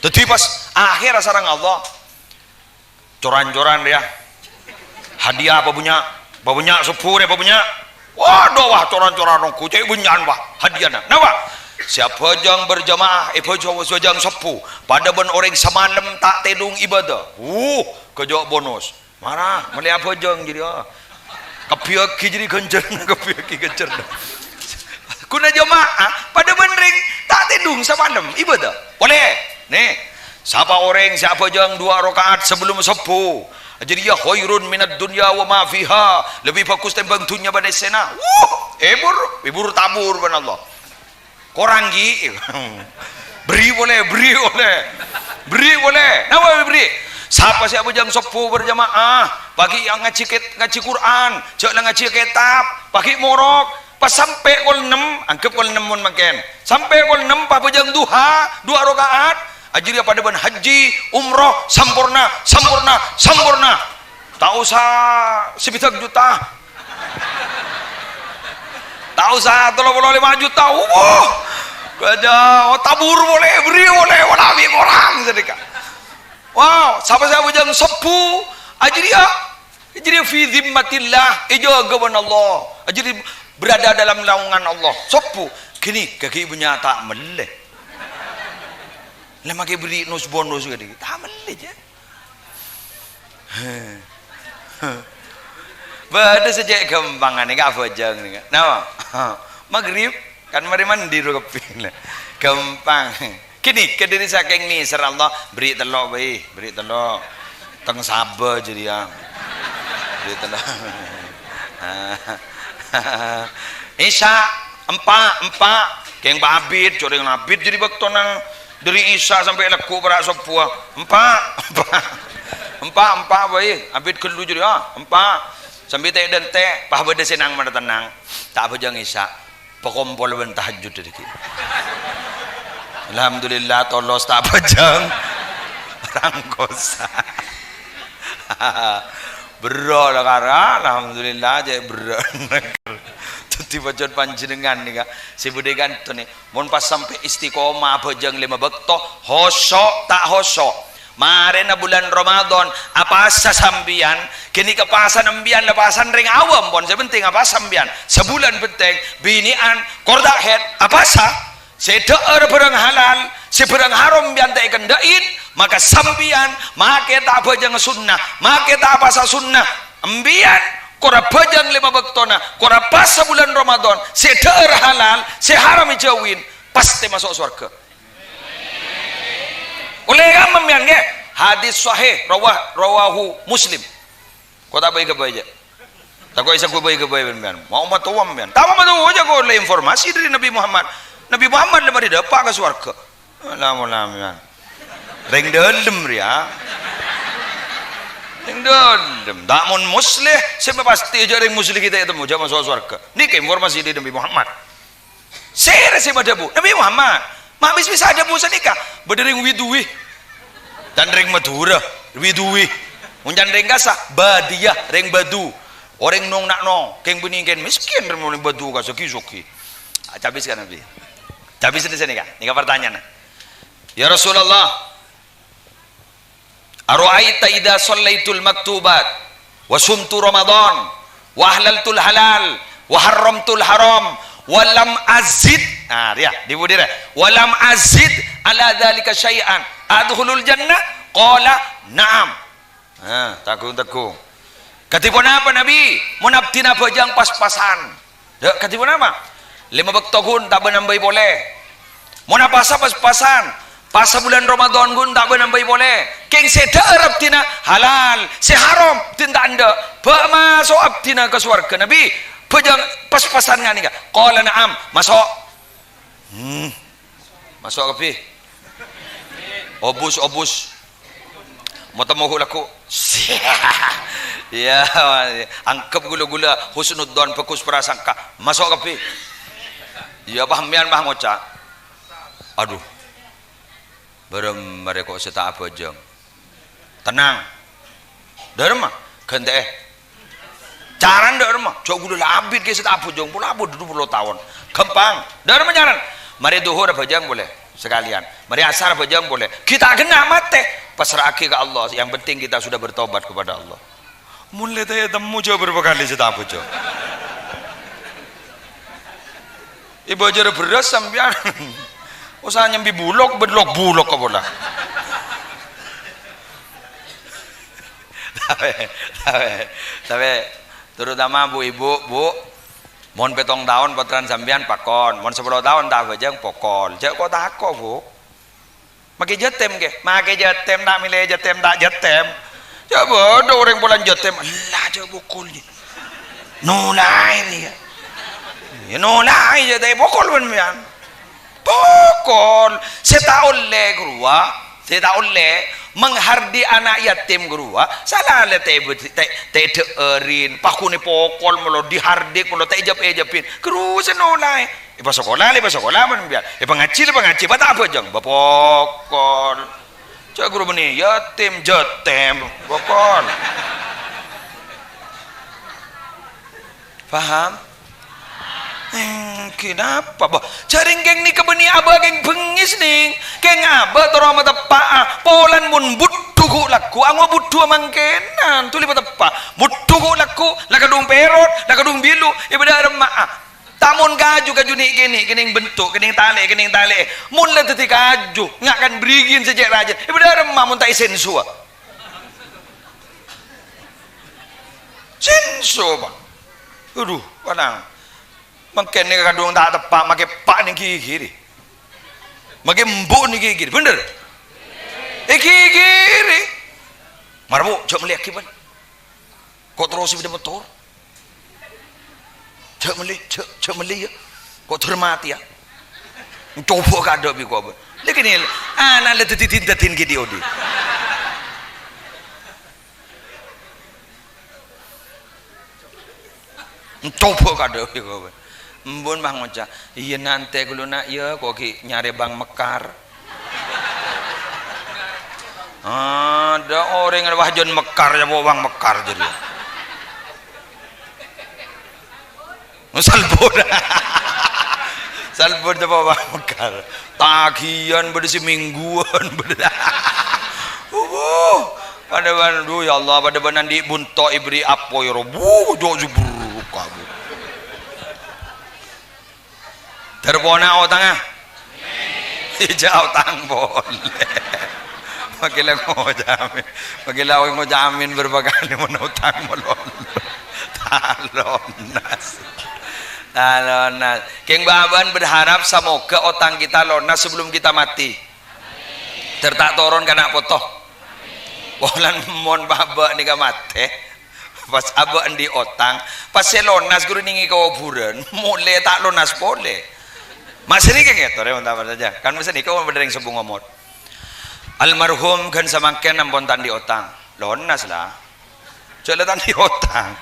Dhâddhi pas akhèr asareng Allah. Cor-ancoran rèya. Hadiah apa bânnya'? Apa bânnya' sobbhu rè, apa bânnya'? Waduh, wah, cor-ancoran ongghu, cè' bânnya'an, wah, hadiahna. Napa? Sè abhâjâng berjamaah, è bhâjâng, bhâjâng sobbhu. Padâ bân orèng samalem ta' tèdung ibadah. Uh, kèjhâ' bonus. Mara, mellè abhâjâng jârèya. Kabbhiyâghi jârèya ghânjhârânna, kabbhiyâghi ghânjhârânna. Ghuna jamaah, padâ bân rèng ta' tèdung samalem, ibadah. Polè, nè, sapa orèng sè abhâjâng duwâ' raka'at sabellum sobbhu, jârèya khairun minad dunya wa ma fiha, lebbi bhâghus tèmbhâng dhunnya bân èssèna. Wuh, èbur, èbur tabur bân Allah. Korang ghi'. Bherri' polè, bherri' polè. Bherri' polè. Napa bherri'? Sapa sè abhâjâng sobbhu berjamaah, paghi' ngajhi kit-, ngajhi Qur'an, jhâ' la ngajhi kètab, paghi' morok, pas sampè' kol ennem, angghep kol ennem mon mangkèn. Sampè' kol ennem pas abhâjâng duha, duwâ' raka'at, jârèya padâ bân hajji, umroh, samporna, samporna, samporna. Ta' osa sabidhâk juta. Ta' osa tello polo lèma juta. Wah. Bâjâ, oh, tabur polè, bherri' polè, polè bi' korang sadhekka. Wow, sapa sè abhâjâng sebbhu, ajâriyâ, ajâriyâ fi zimmatillah, èjâgâ bân Allah. Ajâriyâ berada dalam naungan Allah. Sebbhu, ghânèka ghi' bânnya' ta' mellè. Lè makè bherri' nos-bonus ghânèka, ta' mellè, jâ. Bâdâ sè cè' ghâmpangan nèka abhâjâng nèka. Napa? Maghrib, kan marè mandi ro kabbhi. Ghâmpang. Ghânèka dhâri sakèng nèser Allah, bherri' tello' bhâi, bherri' tello'. Tèng sabâ jâriyâ. Bherri' tello'. Isya, empa', empa'. Kèng pa' abit, jâ' rèng abit jâriyâ bâktona. Dhâri Isya sampè' lagghu' para' sobbhuwâ. Empa', empa'. Empa', empa' bhâi, abit ghâllu jâriyâ, empa'. Sampè' tè'-dântè', pas bâdâ sè nang-manang tennang. Ta' abhâjâng Isya. Pakompol bân tahajjud dhâri ghi'. Alhamdulillah, tolos ta' abhâjâng. Rangkosa. Berro la kara, alhamdulillah, cè' berro. Dhâddhi pajhât panjhennengngan nèka, sè bâdâ è kantona. Mon pas sampè' istiqomah abhâjâng lèma bâkto, hoso' ta' hoso'. Marèna bulân Ramadan, apasa sampèyan? Ghânèka pasana sampèyan la pasana rèng awam, pon sè pentèng apasa sampèyan? Sabulân pentèng, binè'an, kor ta' haid, apasa? Sè dhâ'âr bhârâng halal, sè bhârâng haram sampèyan ta' èkendhâ'in, maka sampèyan makè ta' abhâjâng sunnah, makè ta' apasa sunnah, sampèyan kor abhâjâng lèma bâktona, kor apasa bulân Ramadan, sè dhâ'âr halal, sè haram èjhâuwin, pastè maso' sowarghâ. Ollè kamma sampèyan, ngghi? Hadis sahih, rawa-, rawahu Muslim. Ko' ta' bhâi-ghâbây, jâ. Tako' èsanggup bhâi-ghâbây sampèyan. Mau matowa sampèyan. Ta' mau matowa, jâ, ko' ollè informasi dhâri Nabi Muhammad. Nabi Muhammad la marè dâpa' ka sowarghâ. Alah, mola sampèyan. Rèng dâlem rèya. Rèng dâlem. Ta' mon muslih, sè pastè jâ rèng muslih kita ètemmo, jâ maso' sowarghâ. Nèka informasi dhâri Nabi Muhammad. Sèra sè madhâbu? Nabi Muhammad. Ma' bis-bisa adhâbu sanèka. Bâdâ rèng Widui. Can rèng Madhurâ, Widui. Mon can rèng kassa', Badia, rèng Badu. Orèng nong-na'no, kèng bânnè kèng mèskèn, rèng Badu kassa' ghi-soghi. Ah, cabis ka Nabi. Cabis sanèka. Nèka partanyaan. Ya Rasulullah, "Ara'aita idza shallaitul maktubat, wa sumtu Ramadan, wa ahlaltul halal, wa harramtul haram, wa lam azid." Nah, rèya, dibudi rè. "Wa lam azid ala dzalika syai'an, adkhulul jannah?" Qala, "Na'am." Nah, tanggung-tanggung. Kadhi ponapa, Nabi? Mon abdhina abhâjâng pas-pasan. Dâ', kadhi ponapa? Lèma bâkto ghun ta' bân nambâi polè. Mon apasa pas-pasan, pasa bulân Ramadan ghun ta' bân nambâi polè. Kèng sè dhâ'âr abdhina halal, sè haram abdhina ta' endâ'. Bâ' maso' abdhina ka sowarghâ, Nabi. Bhâjâng pas-pasan nganèka. Qala, "Na'am, maso'." Hmm. Maso' kabbhi. Obus, obus. Moto mohu lagu. Iyâ, angghep ghulâ-ghulâ, husnudzon, bhâghus prasangka. Maso' kabbhi. Iyâ, pas sampèyan pas ngoca', "Adhu, bârâmma rè ko' sè ta' abhâjâng." Tenang. Dâ' remma, ghântè'è. Carana dâ' remma, jhâ' ghulâ la abit ghi' sè ta' abhâjâng, pola abit dhu polo taon. Ghâmpang. Dâ' remma carana. Marè dhuhur abhâjâng polè, sakalèyan. Marè asar abhâjâng polè. Ghi' ta' ghenna' matè, pasra'aghi ka Allah. Yang penting kita sudah bertobat kepada Allah. Mon lè ta' ètemmo jhâ' bârâmpa kalè sè ta' abhâjâng. Èbâjârâ bherrâs sampèyan. Osa nyambi bulok, bâdâ lok bulok apa la. Tapè, tapè, tapè, terutama bu-ibu, Bu, mon pètong taon pottrana sampèyan pakon, mon sapolo taon ta' abhâjâng pokol. Jhâ' ko'-tako', Bu. Makè jâtèm, ghi? Makè jâtèm, ta' mèlè jâtèm, ta' jâtèm. Jhâ' bâdâ orèng polana jâtèm, "Ella, jhâ' pokol, jâ." Nolaè, rèya. Iyâ, nolaè, jâ, tapè pokol bân sampèyan. Pokol. Sè ta' ollè, ghâruwa. Sè ta' ollè menghardi ana' yatim, ghâruwa. Sala la ta' èbâ-, ta'-, ta' èdhâ'ârin, paghunè pokol molo, dihardik molo, ta' èjhâp-èjhâpin. Ghâruwa sè nolaè. Èpasakola, la èpasakola bân sampèyan. Èpangajhi, la èpangajhi. Bâ ta' abhâjâng, bâ pokol. Jhâ' ghuru bânnè yatim, jâtèm, pokol. Paham? Èngghi napa, Bah? Jhâ' rèng kèng nèka bânnè abâ' kèng bengngis, nèng. Kèng abâ' terro mateppa'a. Polana mon budhu ghu' lagghu', ango budhu mangkènan, dhuli mateppa'. Budhu ghu' lagghu', la kadhung pèrot, la kadhung bilu, è bâdâ remma'a. Ta' mon kaju, kaju nè'-kènè', kènèng bentuk, kènèng talè', kènèng talè'. Mon la dhâddhi kaju, nga' kan bârighin sè cè' rajâna. È bâdâ remma mon ta' èsènso. Sènso, Pak. Adhu, padahal. Mangkèn nèka kadhung ta' teppa', makè pa' nèng ghighiri. Makè embu' nèng ghighiri. Bhender? È ghighiri. Mara, Bu, jhâ' mellèyaghi, bân. Ko' terro sè bâdâ motor. Jhâ' mellè, jhâ', jhâ' mellè, yâ. Ko' dhâr matè, yâ. Coba kadhâ' bi' ko', bân. Lagi nih, ana' la dhâddhi din-dhâddhin ghi' dhi-odhi. Coba kadhâ' bi' ko', bân. Embun mah ngoca', "Iyâ, nantè ghâllu, Na', yâ, ko' ghi' nyarè Bang Mekar." Adâ' orèng wah jân Mekar, yâ, Bang Mekar jârèya. Salbun. Salbun coba Bang Mekar. Tagihan bâdâ sè mèngguwân, bâdâ. Wuh, padâ bân, duh, ya Allah, padâ bân andi' bunto' èbherri' apoy, ro. Wuh, jo' jubruk, kabu. Terpona otangnga? Ija otang polè. Makè la ngoca' amin. Makè la ngoca' amin berapa kali mon otang malolo. Ta' lonas. Ta' lonas. Kèng bâbân berharap semoga otang kita lonas sebelum kita mati. Ter ta' toron ka ana' poto. Polana mon bâbâ nèka matè. Pas abâ' andi' otang, pas sè lonas ghuru nèng è kobhurân, molè ta' lonas polè. Ma' sanèka ngètore, mon ta' parcajâ. Kan masa nèka mon bâdâ rèng sepuh ngomong, "Almarhum ghân samangkèn ampon ta' andi' otang." Lonas, la. Jhâ' la ta' andi' otang.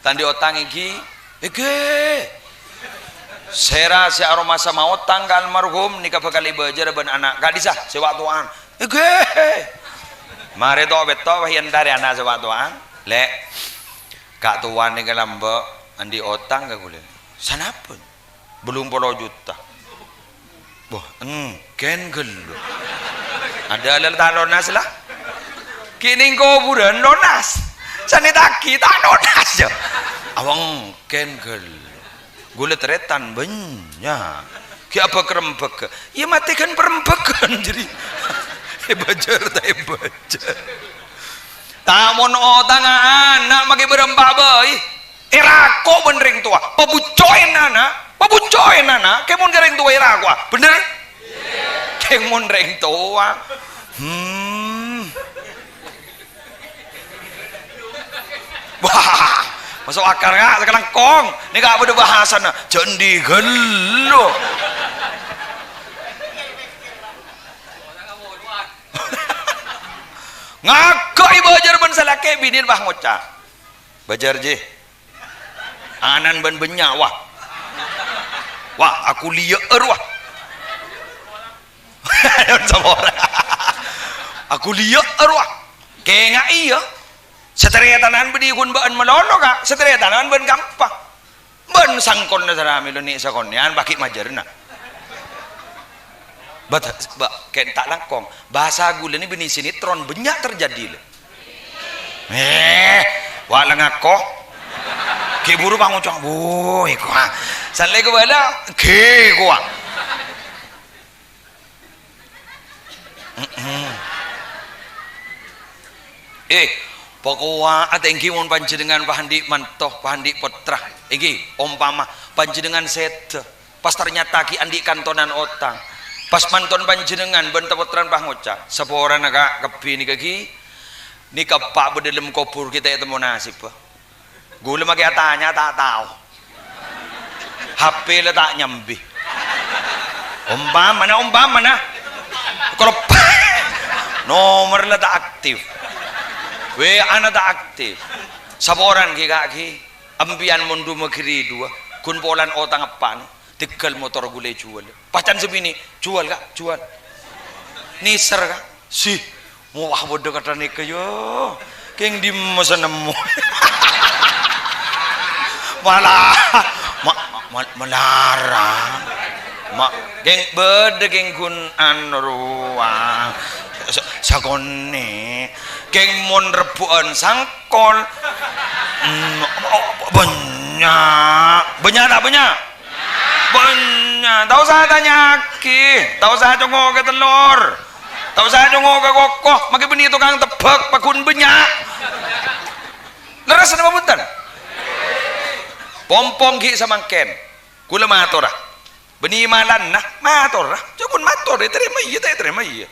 Ta' andi' otang èngghi, èngghi. Sèra sè aromasa maotang ka almarhum nèka bhâkal èbâjârâ bân ana' ka'dissa' sè wa'-towa'an. Èngghi. Marè to'-petto' pas èentarè ana' sè wa'-towa'an. "Lè', ka' towan nèka lambâ' andi' otang ka ghulâ." "Sanapa?" "Bâllung polo juta." "Wah, èngkèn ghâllu." Adâ' la ta' lonas, la. Ghi' nèng kobhurân lonas. Sanètaghi ta' lonas, yâ. "Awah, èngkèn ghâllu." Ghulâ tarètan bânnya'. Ghi' abâk-rembâk. Iyâ matè ghân parembâghân jârèya. Èbâjâr ta' èbâjâr. Ta' mon otangnga ana' makè bârâmpa bhâi. Èrako' bân rèng towa. Pabhucco'èn ana'. Pabhucco'èn ana'. Kèng mon ka rèng towa èrako'a. Bhender? Kèng mon rèng towa. Hmm. Wah, maso' akal, Ka', sakalangkong. Nèka bâdâ bhâsana, "Jhâ' andi' ghâllu." Ngaghâ' èbâjâr bân sè lakè', binèna pas ngoca', "Bâjâr, Ji." Ana'na bân bânnya', wah. Wah, aku liyâ'âr, wah. Saporana. Aku liyâ'âr, wah. Kèngaè, yâ. Satarètanan bânnè ghun bâ'ân malolo, Ka'. Satarètanan bân kampa. Bân sangkonna sara mèlo nè' sakonè'an paghi' majârna. Bât-, ba-, kèng ta' langkong. Bhâsa ghulâ nè bânnè sinetron bânnya' terjadi, lè. Eh, wa' la ngako. Ghi' buru pangoco', "Woi, kowa." Salè kabâlâ, "Ghi, kowa." Mm-mm. Eh, pokowa atèngghi mon panjhennengngan pas andi' manto, pas andi' pottra. Èngghi, ompama panjhennengngan sèdhâ. Pas ternyata ghi' andi' kantonan otang. Pas manton panjhennengngan bân tapottran pas ngoca', "Saporana, Ka', kabbhi nèka ghi, nèka eppa' bâdâ dâlem kobhur ghi' ta' ètemmo nasibbhâ. Ghulâ makè atanya ta' tao. H P la ta' nyambi. Ompamana, ompamana. Kelep. Nomor la ta' aktif. W A-na ta' aktif. Saporana ghi, Ka', ghi. Empèyan mon dâ' maghi ri duwâ, ghun polana otang eppa'na." Tegghâl motor ghulâ èjhuwâl. Pas can sè binè', "Juwâl, Ka', juwâl." Nèser, Ka'. "Si, mowah bâdâ kantha nèka, yâ. Kèng dimma sè nemmo?" Wala, ma-, ma-, malarang. Ma-, kèng bâdâ kèng ghun anu rowa. Sa-, sakonè'. Kèng mon rebbhu'ân sangkol. Mm, oh, bânnya'. Bânnya' ta' bânnya'? Bânnya'. Ta' osa tanya'aghi. Ta' osa congok ka tellor. Ta' osa congok ka koko. Maghi bânnè tokang tebbhâk, paggun bânnya'. Lerres napa bhunten? Pompong ghi' samangkèn. Kaulâ matora. Bânnè malana, matora. Jhâ' mon mator, ètarèma iyâ, ta' ètarèma iyâ.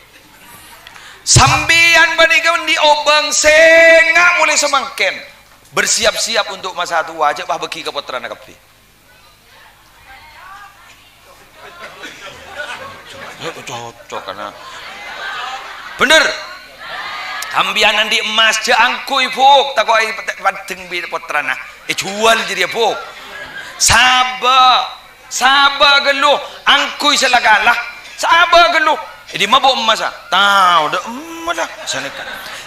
Sampèyan panèka andi' obâng sènga' molaè samangkèn. Bersiap-siap untuk masa tua, jhâ' pas bâghi ka pottrana kabbhi. Cocok, kana. Bhender. Sampèyan andi' emmas, jhâ' angghuy, Bu'. Tako' è-, paddhâng bi' pottrana. Èjhuwâl jârèya, Bu'. Sabâ'. Sabâ' ghâllu. Angghuy sè la kala. Sabâ' ghâllu. È dimma, Bu', emmassa? Tao, dâ' emma la. Sanèka.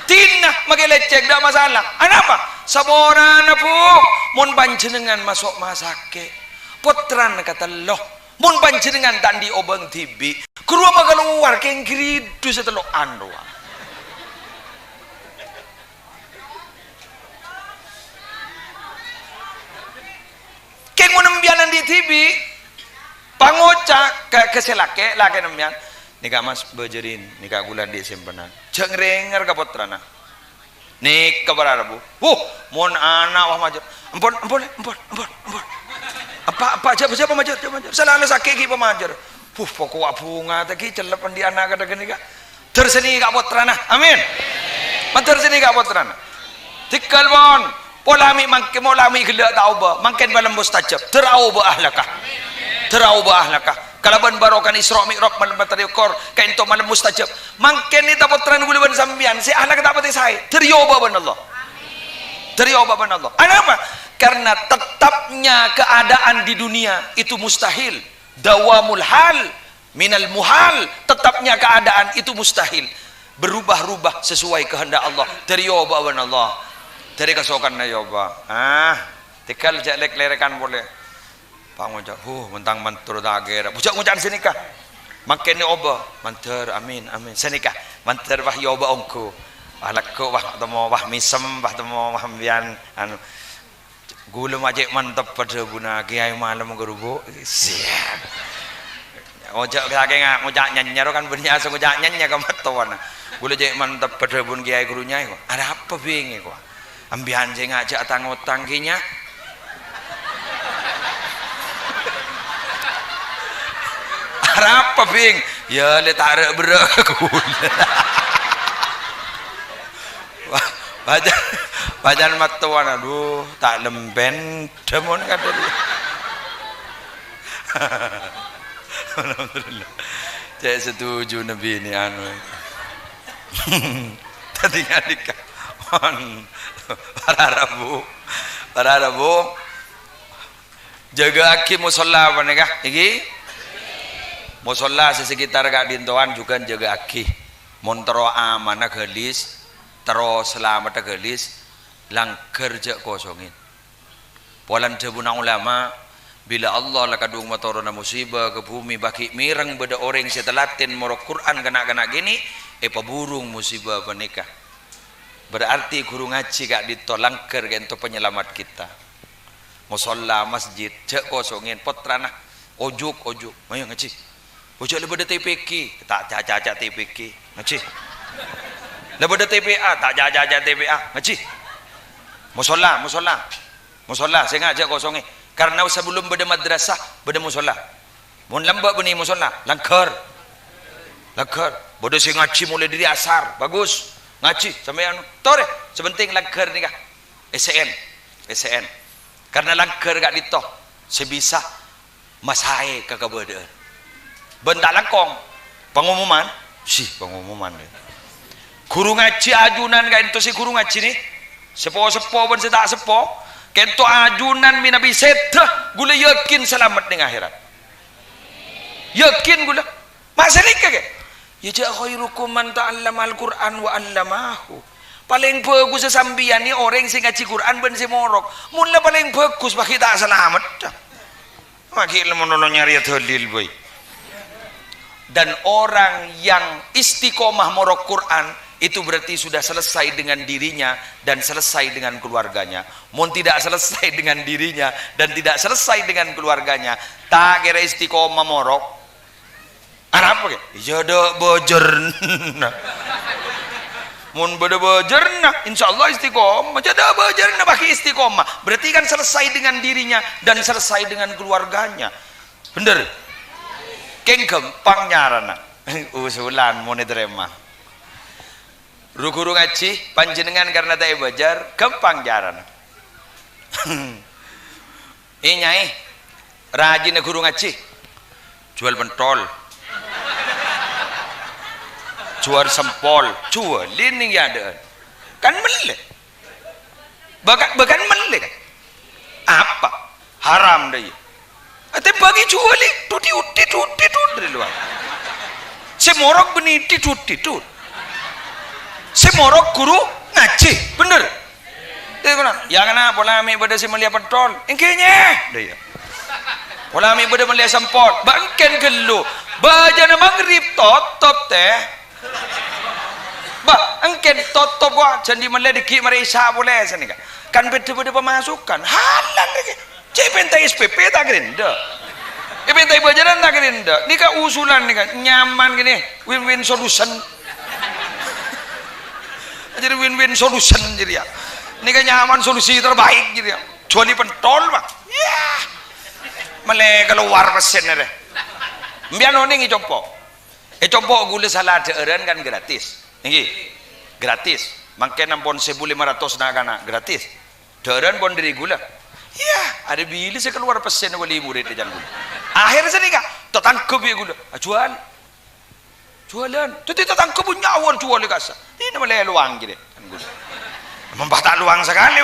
Dinna, maghi lècèk, dâ' masalah. Anapa? Saporana, Bu'. Mon panjhennengngan maso' masakè'. Pottrana katello. Mon panjhennengngan ta' andi' obâng dhibi', ghâruwa makalowar kèng ghâridhu sè tello'an rowa. Kèng mon empèyan andi' dhibi', pangoca' ka, ka sè lakè', lakèna empèyan, "Nèka, Mas, bâjârin, nèka kaulâ andi' sèmpenan." Jhâ' ngèrèngèr ka pottrana. Nèka para rabu. Wuh, mon ana' wah majâr. Empon, empon, empon, empon, empon. Apa, apa, jhâ', jhâ' pamajâr, jhâ' pamajâr. Sala sakè' ghi' pamajâr. Wuh, poko' bhunga ta' ghi' cellep andi' ana' kadhâ' ghânèka. Dâr sènè ka pottrana. Amin. Mandhâr sènè ka pottrana. Tèghâl, pon. Pola mè' mangkè, mola mè' ghellâ' ta' obâ. Mangkèn malem mustajab. Dâr aobâ ahlaka. Dâr aobâ ahlaka. Kalabân barokana Isra Mi'raj malem patè lèkor, kaènto malem mustajab. Mangkèn nèka pottrana kaulâ bân sampèyan, sè ahlak ta' patè saè. Dâr èobâ bân Allah. Dâr èobâ bân Allah. Anapa? Karena tetapnya keadaan di dunia itu mustahil. Dawamul hal minal muhal. Tetapnya keadaan itu mustahil. Berubah-rubah sesuai kehendak Allah. Dâr èobâ bân Allah. Dâr kasokanna èobâ. Ah, tèghâl jhâ' lèk-lèrèkan polè. Pangoca', "Huh, mentang mandhâr ta' kèra." Bujâ' ngoca'an sanèka. Mangkèn èobâ, "Mandhâr, amin, amin." Sanèka, "Mandhâr, wah, èobâ ongghu." Wah, lèggu', wah, temmo, wah, mèsem, wah, temmo, wah, empèyan, anu. Kaulâ ma' cè' mantep padhâbuna Kèyaè malem ghâruwa. Siap. Oja' sakèng ngoca' nyanyar kan bânnè asal ngoca' nyanyar ka mattowana. Kaulâ cè' mantep padhâbuna Kèyaè ghuru nyai, kok. Arapa bhingè, kok? Empèyan sè ngajhâk tang-otang kèya. Arapa, Bing? Ya, lè ta' rè'-berrè' ka kaulâ. Wah, bâjâ-, bâjâna mattowana, adhu, ta' lèmpèn, dhâmon kadhâ'. Alhamdulillah. Cè' setuju Nabi ini, anu. Tadi ngalika. Para rabu. Para rabu. Jâgâ'aghi mosolla panèka. Iki. Mosolla sè sekitar ka'dintowan jhughân jâgâ'aghi. Mon terro amanna ghâlis, terro salamedda ghâlis, langghâr jhâ' kosongè. Polana dhâbuna ulama, bilâ Allah la kadhung matorona musiba ka bhumè, bâghi' mèreng bâdâ orèng sè tèlatèn morok Qur'an ka na'-kana' kènè', èpabhurung musiba panèka. Berarti ghuru ngajhi ka'dinto langghâr kaènto penyelamat kita. Mosolla, masjid, jhâ' kosongè, pottrana, ojuk, ojuk, mayu ngajhi. Oja' la bâdâ T P G, ta' ca'-caca' T P G, ngajhi. La bâdâ T P A, ta' ca'-caca' T P A, ngajhi. Mosolla, mosolla. Mosolla, sènga' jhâ' kosongè. Karena sabellum bâdâ madrasah, bâdâ mosolla. Mon lambâ' bânnè mosolla, langghâr. Langghâr. Bâdâ sè ngajhi molaè dâri asar, bagus. Ngajhi, sampèyan. Torè, sè pentèng langghâr nèka. S N. S N. Karena langghâr ka'dinto sè bisa masaè ka kabâdâ'ân. Bân ta' langkong. Pangumuman? Sih, pangumuman, ya. Ghuru ngajhi ajunan kaènto sè ghuru ngajhi nè. Sè po-seppo bân sè ta' seppo. Kaènto ajunan mènabi sèdhâ, ghulâ yakin salamet neng akhèrat. Yakin ghulâ. Ma' sanèka, kè? Ya, jhâ' khairukum man ta'allamal Qur'an wa 'allamahu. Palèng bhâghussa sampèyan nè orèng sè ngajhi Qur'an bân sè morok. Mon la palèng bhâghus, paghi' ta' salamet. Paghi' la mon nyarèya dalil, boy. Dan orang yang istiqomah morok Qur'an, itu berarti sudah selesai dengan dirinya dan selesai dengan keluarganya. Mon tidak selesai dengan dirinya dan tidak selesai dengan keluarganya, ta' kèra istiqomah morok. Arapa kè? Iyâ, dâ' bâjârna. Mon bâdâ bâjârna, insyaallah istiqomah. Jâ' dâ' bâjârna paghi' istiqomah. Berarti kan selesai dengan dirinya dan selesai dengan keluarganya. Bhender? Kèng ghâmpang carana. Usulan mon ètarèma. Ru-ghuru ngajhi, panjhennengngan karna ta' èbâjâr, ghâmpang carana. Eh, Nyaè, rajina ghuru ngajhi. Juwâl pentol. Juwâl sempol. Juwâlè nèng è adâ'ân. Kan mellè. Bâ-, bâ kan mellè, kan? Apa? Haram dâ' iyâ. Atè bâgi juwâlè, dudi-udi, dudi-dudi dâri lowar. Sè morok bânnè dudi-dudi. Sè morok ghuru ngajhi, bhender? Èkono, yâ kèna, pola mè' bâdâ sè mellèya pentol. Èngghi, Nyè. Dâ' iyâ. Pola mè' bâdâ mellèya sempol. Bâ' èngkèn ghâllu. Bâjâna maghrib totop, tè. Bâ', èngkèn totop, wa, jhândhi mellè dâgghi' marè isya polè sanèka. Kan bâdâ-bâdâ pemasukan. Halal rèya. Cè' pènta S P P ta' kèra endâ'. È pènta bâjârân ta' kèra endâ'. Nèka usulan nèka, nyaman kènè, win-win solution. Jadi win-win solution jadi ya. Nèka nyaman solusi terbaik jadi ya. Juwâlè pentol, Pak. Yah. Mellè kalowar pèssèna rè. Mbiyan onèng è compo'. È compo' ghulâ sala dhâ'ârân kan gratis. Èngghi. Gratis. Mangkèn ampon sèbu lèma ratos na'-kana' gratis. Dhâ'ârân pon dâri ghulâ. Iyâ, arè bilâ sè kalowar pèssèna wali murid è can ghulâ. Akhèr sanèka, tatangghâ bi' ghulâ. Ajuwâl. Juwâlân. Dhâddhi tatangghâ bânnya' awwâl juwâl è kassa. Dinna mellè lowang jârèya, can ghulâ. Mon pas ta' lowang sakalè,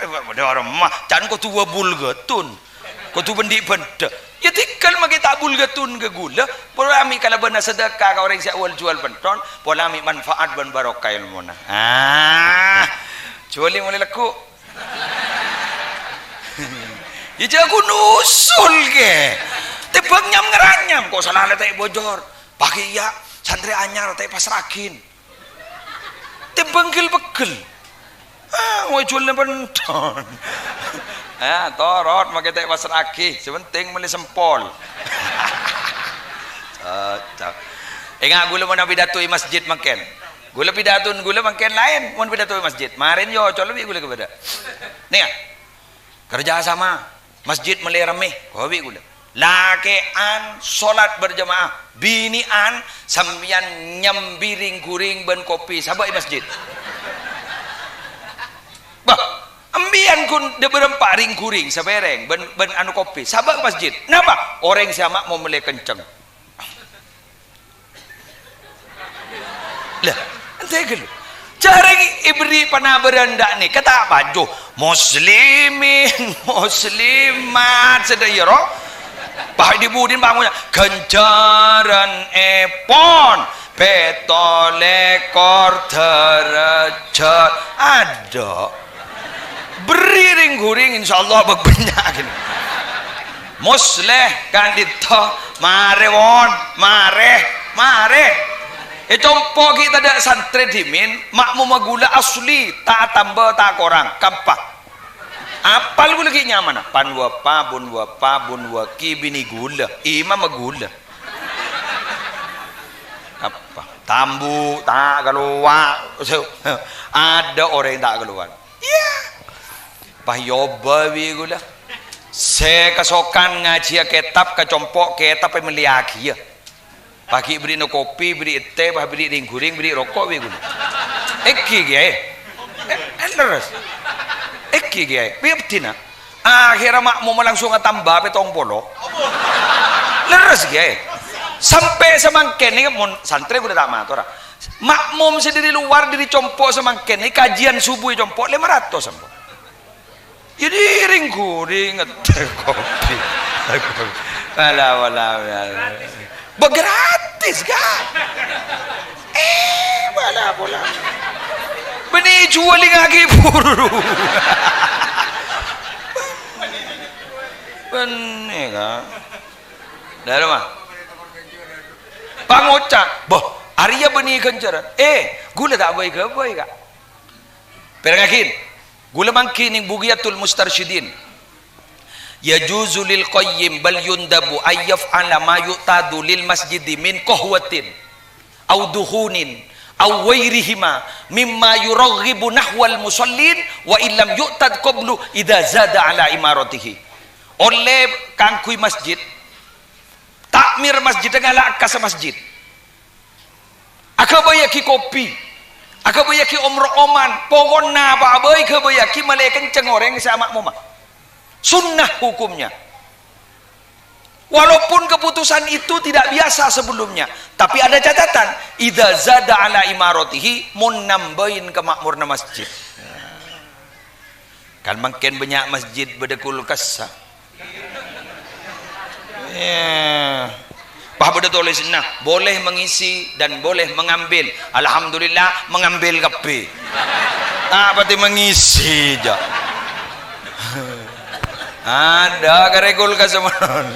eh, bâdâ orèng ma-, can kodhu wâ bulgatun. Kodhu bhendhi' bhendhâ. Yâ, tèngghâl makè ta' bulgatun ka ghulâ, pola mè' kalabân sadhâka ka orèng sè awwâl juwâl pentol, pola mè' manfaat bân barokah èlmona. Ah, juwâlè molaè lagghu'. Yâ, jhâ' ghun usul, kè. Tèmbhâng nyam-ngaranyam, ko' sala lè ta' bojor. Paghi' iyâ, santrè anyar ta' èpassra'aghin. Tèmbhâng ghil-pegghel. Ah, ngoy juwâl nèng penton. Ah, torot makè ta' èpassra'aghi. Sè pentèng mellè sempol. Cocok. Enga' ghulâ mon apidato è masjid mangkèn. Ghulâ pidato ghulâ mangkèn laèn mon pidato è masjid. Marèn yo colo' bi' ghulâ kabâdâ. Nèka. Kerja sama. Masjid mellè rammè, kowi ghulâ. Lakè'an sholat berjamaah, binè'an sampèyan nyambi rèng-ghurèng bân kopi, sabâ' è masjid. Bâh, empèyan ghun dâ' bârâmpa rèng-ghurèng sapèrèng bân, bân anu kopi, sabâ' è masjid. Napa? Orèng sè ama'mom mellè kenceng. Lah, ènte ghâllu. Jhâreng èberri' panabârân dâ' nèka ta' paju. Muslimin, muslimat, sadhâjâ ro. Pas di budin bangunnya, ganjaran èpon pètto lèkor dârâjhât. Adâ'. Berri' rèng-ghurèng, insyaallah bâk bânnya' ghi. Musleh, ka'dinto, marè, won, marè, marè. È compo' ghi' tadâ' santrè dhimèn, ma'momma ghulâ asli, ta' atamba, ta' akorang, kampa. Apal ghulâ ghi' nyamana, pan wâpa, bun wâpa, bun wâki, binè ghulâ, imamma ghulâ. Apa? Tambu, ta' kalowar. Adâ' orèng ta' kalowar. Iyâ. Pas èobâ bi' ghulâ. Sè kasokan ngajhiyâ kètab ka compo' kètab èmellèyaghiyâ. Pas ghi' berri'na kopi, berri' tè, pas berri' rèng-ghurèng, berri' roko' bi' ghulâ. Èngghi, Kèyaè. Eh, eh, lerres. Èngghi, Kèyaè. Bi' abdhina. Akhèrra ma'momma langsung atamba pèttong polo. Lerres, Kèyaè. Sampè' samangkèn nèka mon santrè ghulâ ta' matora. Ma'mom sè dâri lowar, dâri compo' samangkèn nèka kajiyân subuh è compo' lèma ratos ampon. Jadi rèng-ghurèng ngetè kopi. Wala, wala, wala. Bâ gratis, ga? Eh, wala, wala. Bânnè èjhuwâlingaghi buru. Bânnè, Ka'. Dâ' remma. Pangoca', "Bâh, arèya bânnè ghânjhârân." Eh, ghulâ ta' bâi-ghâbây, Ka'. Pèrengngaghi, ghulâ mangghi nèng Bughyatul Mustarsyidin. "Yajuzu lil qayyim bal yundabu ay yaf'ala ma yu'tadu lil masjidi min qahwatin, aw dukhunin, aw ghairihima mimma yuraghibu nahwal musallin wa illam yu'tad qablu idza zada ala imaratihi." Ollè kaangghuy masjid, ta'mir masjid ngala' ka sè masjid. Aghâbâyyaghi kopi, aghâbâyyaghi omro-oman, pokona apa bhâi ghâbâyyaghi malè kenceng orèng sè ama'moma. Sunnah hukumnya. Walaupun keputusan itu tidak biasa sebelumnya, tapi ada catatan, "Idza zada ala imaratihi", mon nambâi ka makmurna masjid. Kan mangkèn bânnya' masjid bâdâ kulkassa. Eh, pas bâdâ tolèsanna, "Boleh mengisi dan boleh mengambil." Alhamdulillah, mengambil kabbhi. Ah, berarti mengisi jâ. Ada karè kulkas samonon.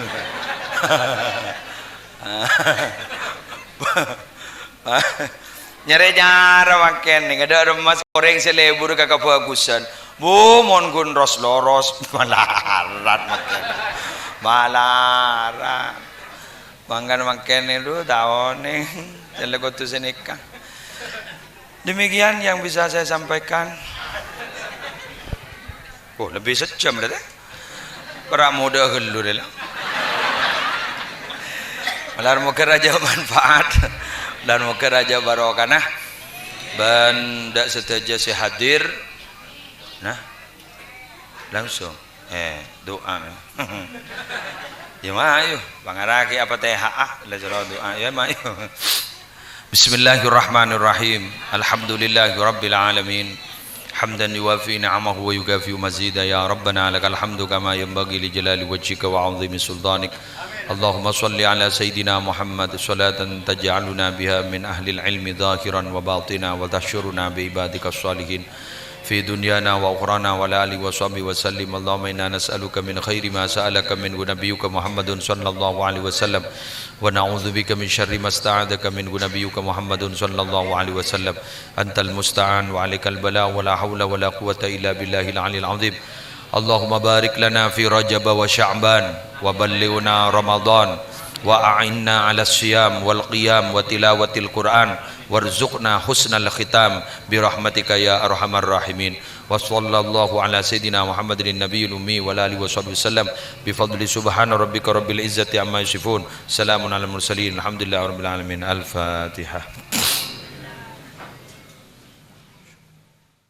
Nyarè cara mangkèn, nèng adâ' remma orèng sè lebur ka kabhâghusân. Bu, mon ghun ros-loros, malarat mangkèn. Malarat. Mangkana mangkèn nèng, du, ta' onèng. Jârèya kodhu sanèka. Demikian yang bisa saya sampaikan. Oh, lebbi sajjhâm, dâ, tè. Para' modâ ghâllu, dâ, la. Malar moghâ rajâ manfaat. Malar moghâ rajâ barokah, nah. Bân dâ' sadhâjâ sè hadir. Nah. Langsung. Eh, du'a. Ya, mayu. Pangaraghiyâ Fatihah, ah. La, soro du'a. Ya, mayu. Bismillahirrahmanirrahim. Alhamdulillahirabbil alamin. Hamdan yuwafi ni'amahu wa yukafi'u mazida. Ya Rabbana, lakal hamdu kama yanbaghi li jalali wajhika wa 'azimi sultanik. Allahumma shalli ala Sayyidina Muhammad, salatan taj'aluna biha min ahlil ilmi zahiran wa batina, wa tahsyuruna bi ibadika shalihin fi dunyana wa ukhrana, wa ala alihi wa sahbihi wa sallim. Allahumma inna nas'aluka min khairi ma sa'alaka minhu nabiyyuka Muhammadun sallallahu alaihi wasallam, wa na'udzubika min syarri masta'adzaka minhu nabiyyuka Muhammadun sallallahu alaihi wasallam. Antal musta'an wa alaikal bala wa la haula wa la quwwata illa billahil aliyil azim. Allahumma barik lana fi Rajab wa Sya'ban wa ballighna Ramadan wa a'inna 'alas siyam wal qiyam wa tilawatil Qur'an warzuqna husnal khitam bi rahmatika ya arhamar rahimin. Wa sallallahu ala sayyidina Muhammadin nabiyil ummi wa ala alihi wa sahbihi wasallam bi fadli subhana rabbika rabbil izzati amma yasifun. Salamun alal mursalin. Alhamdulillahi rabbil alamin. Al-Fatihah.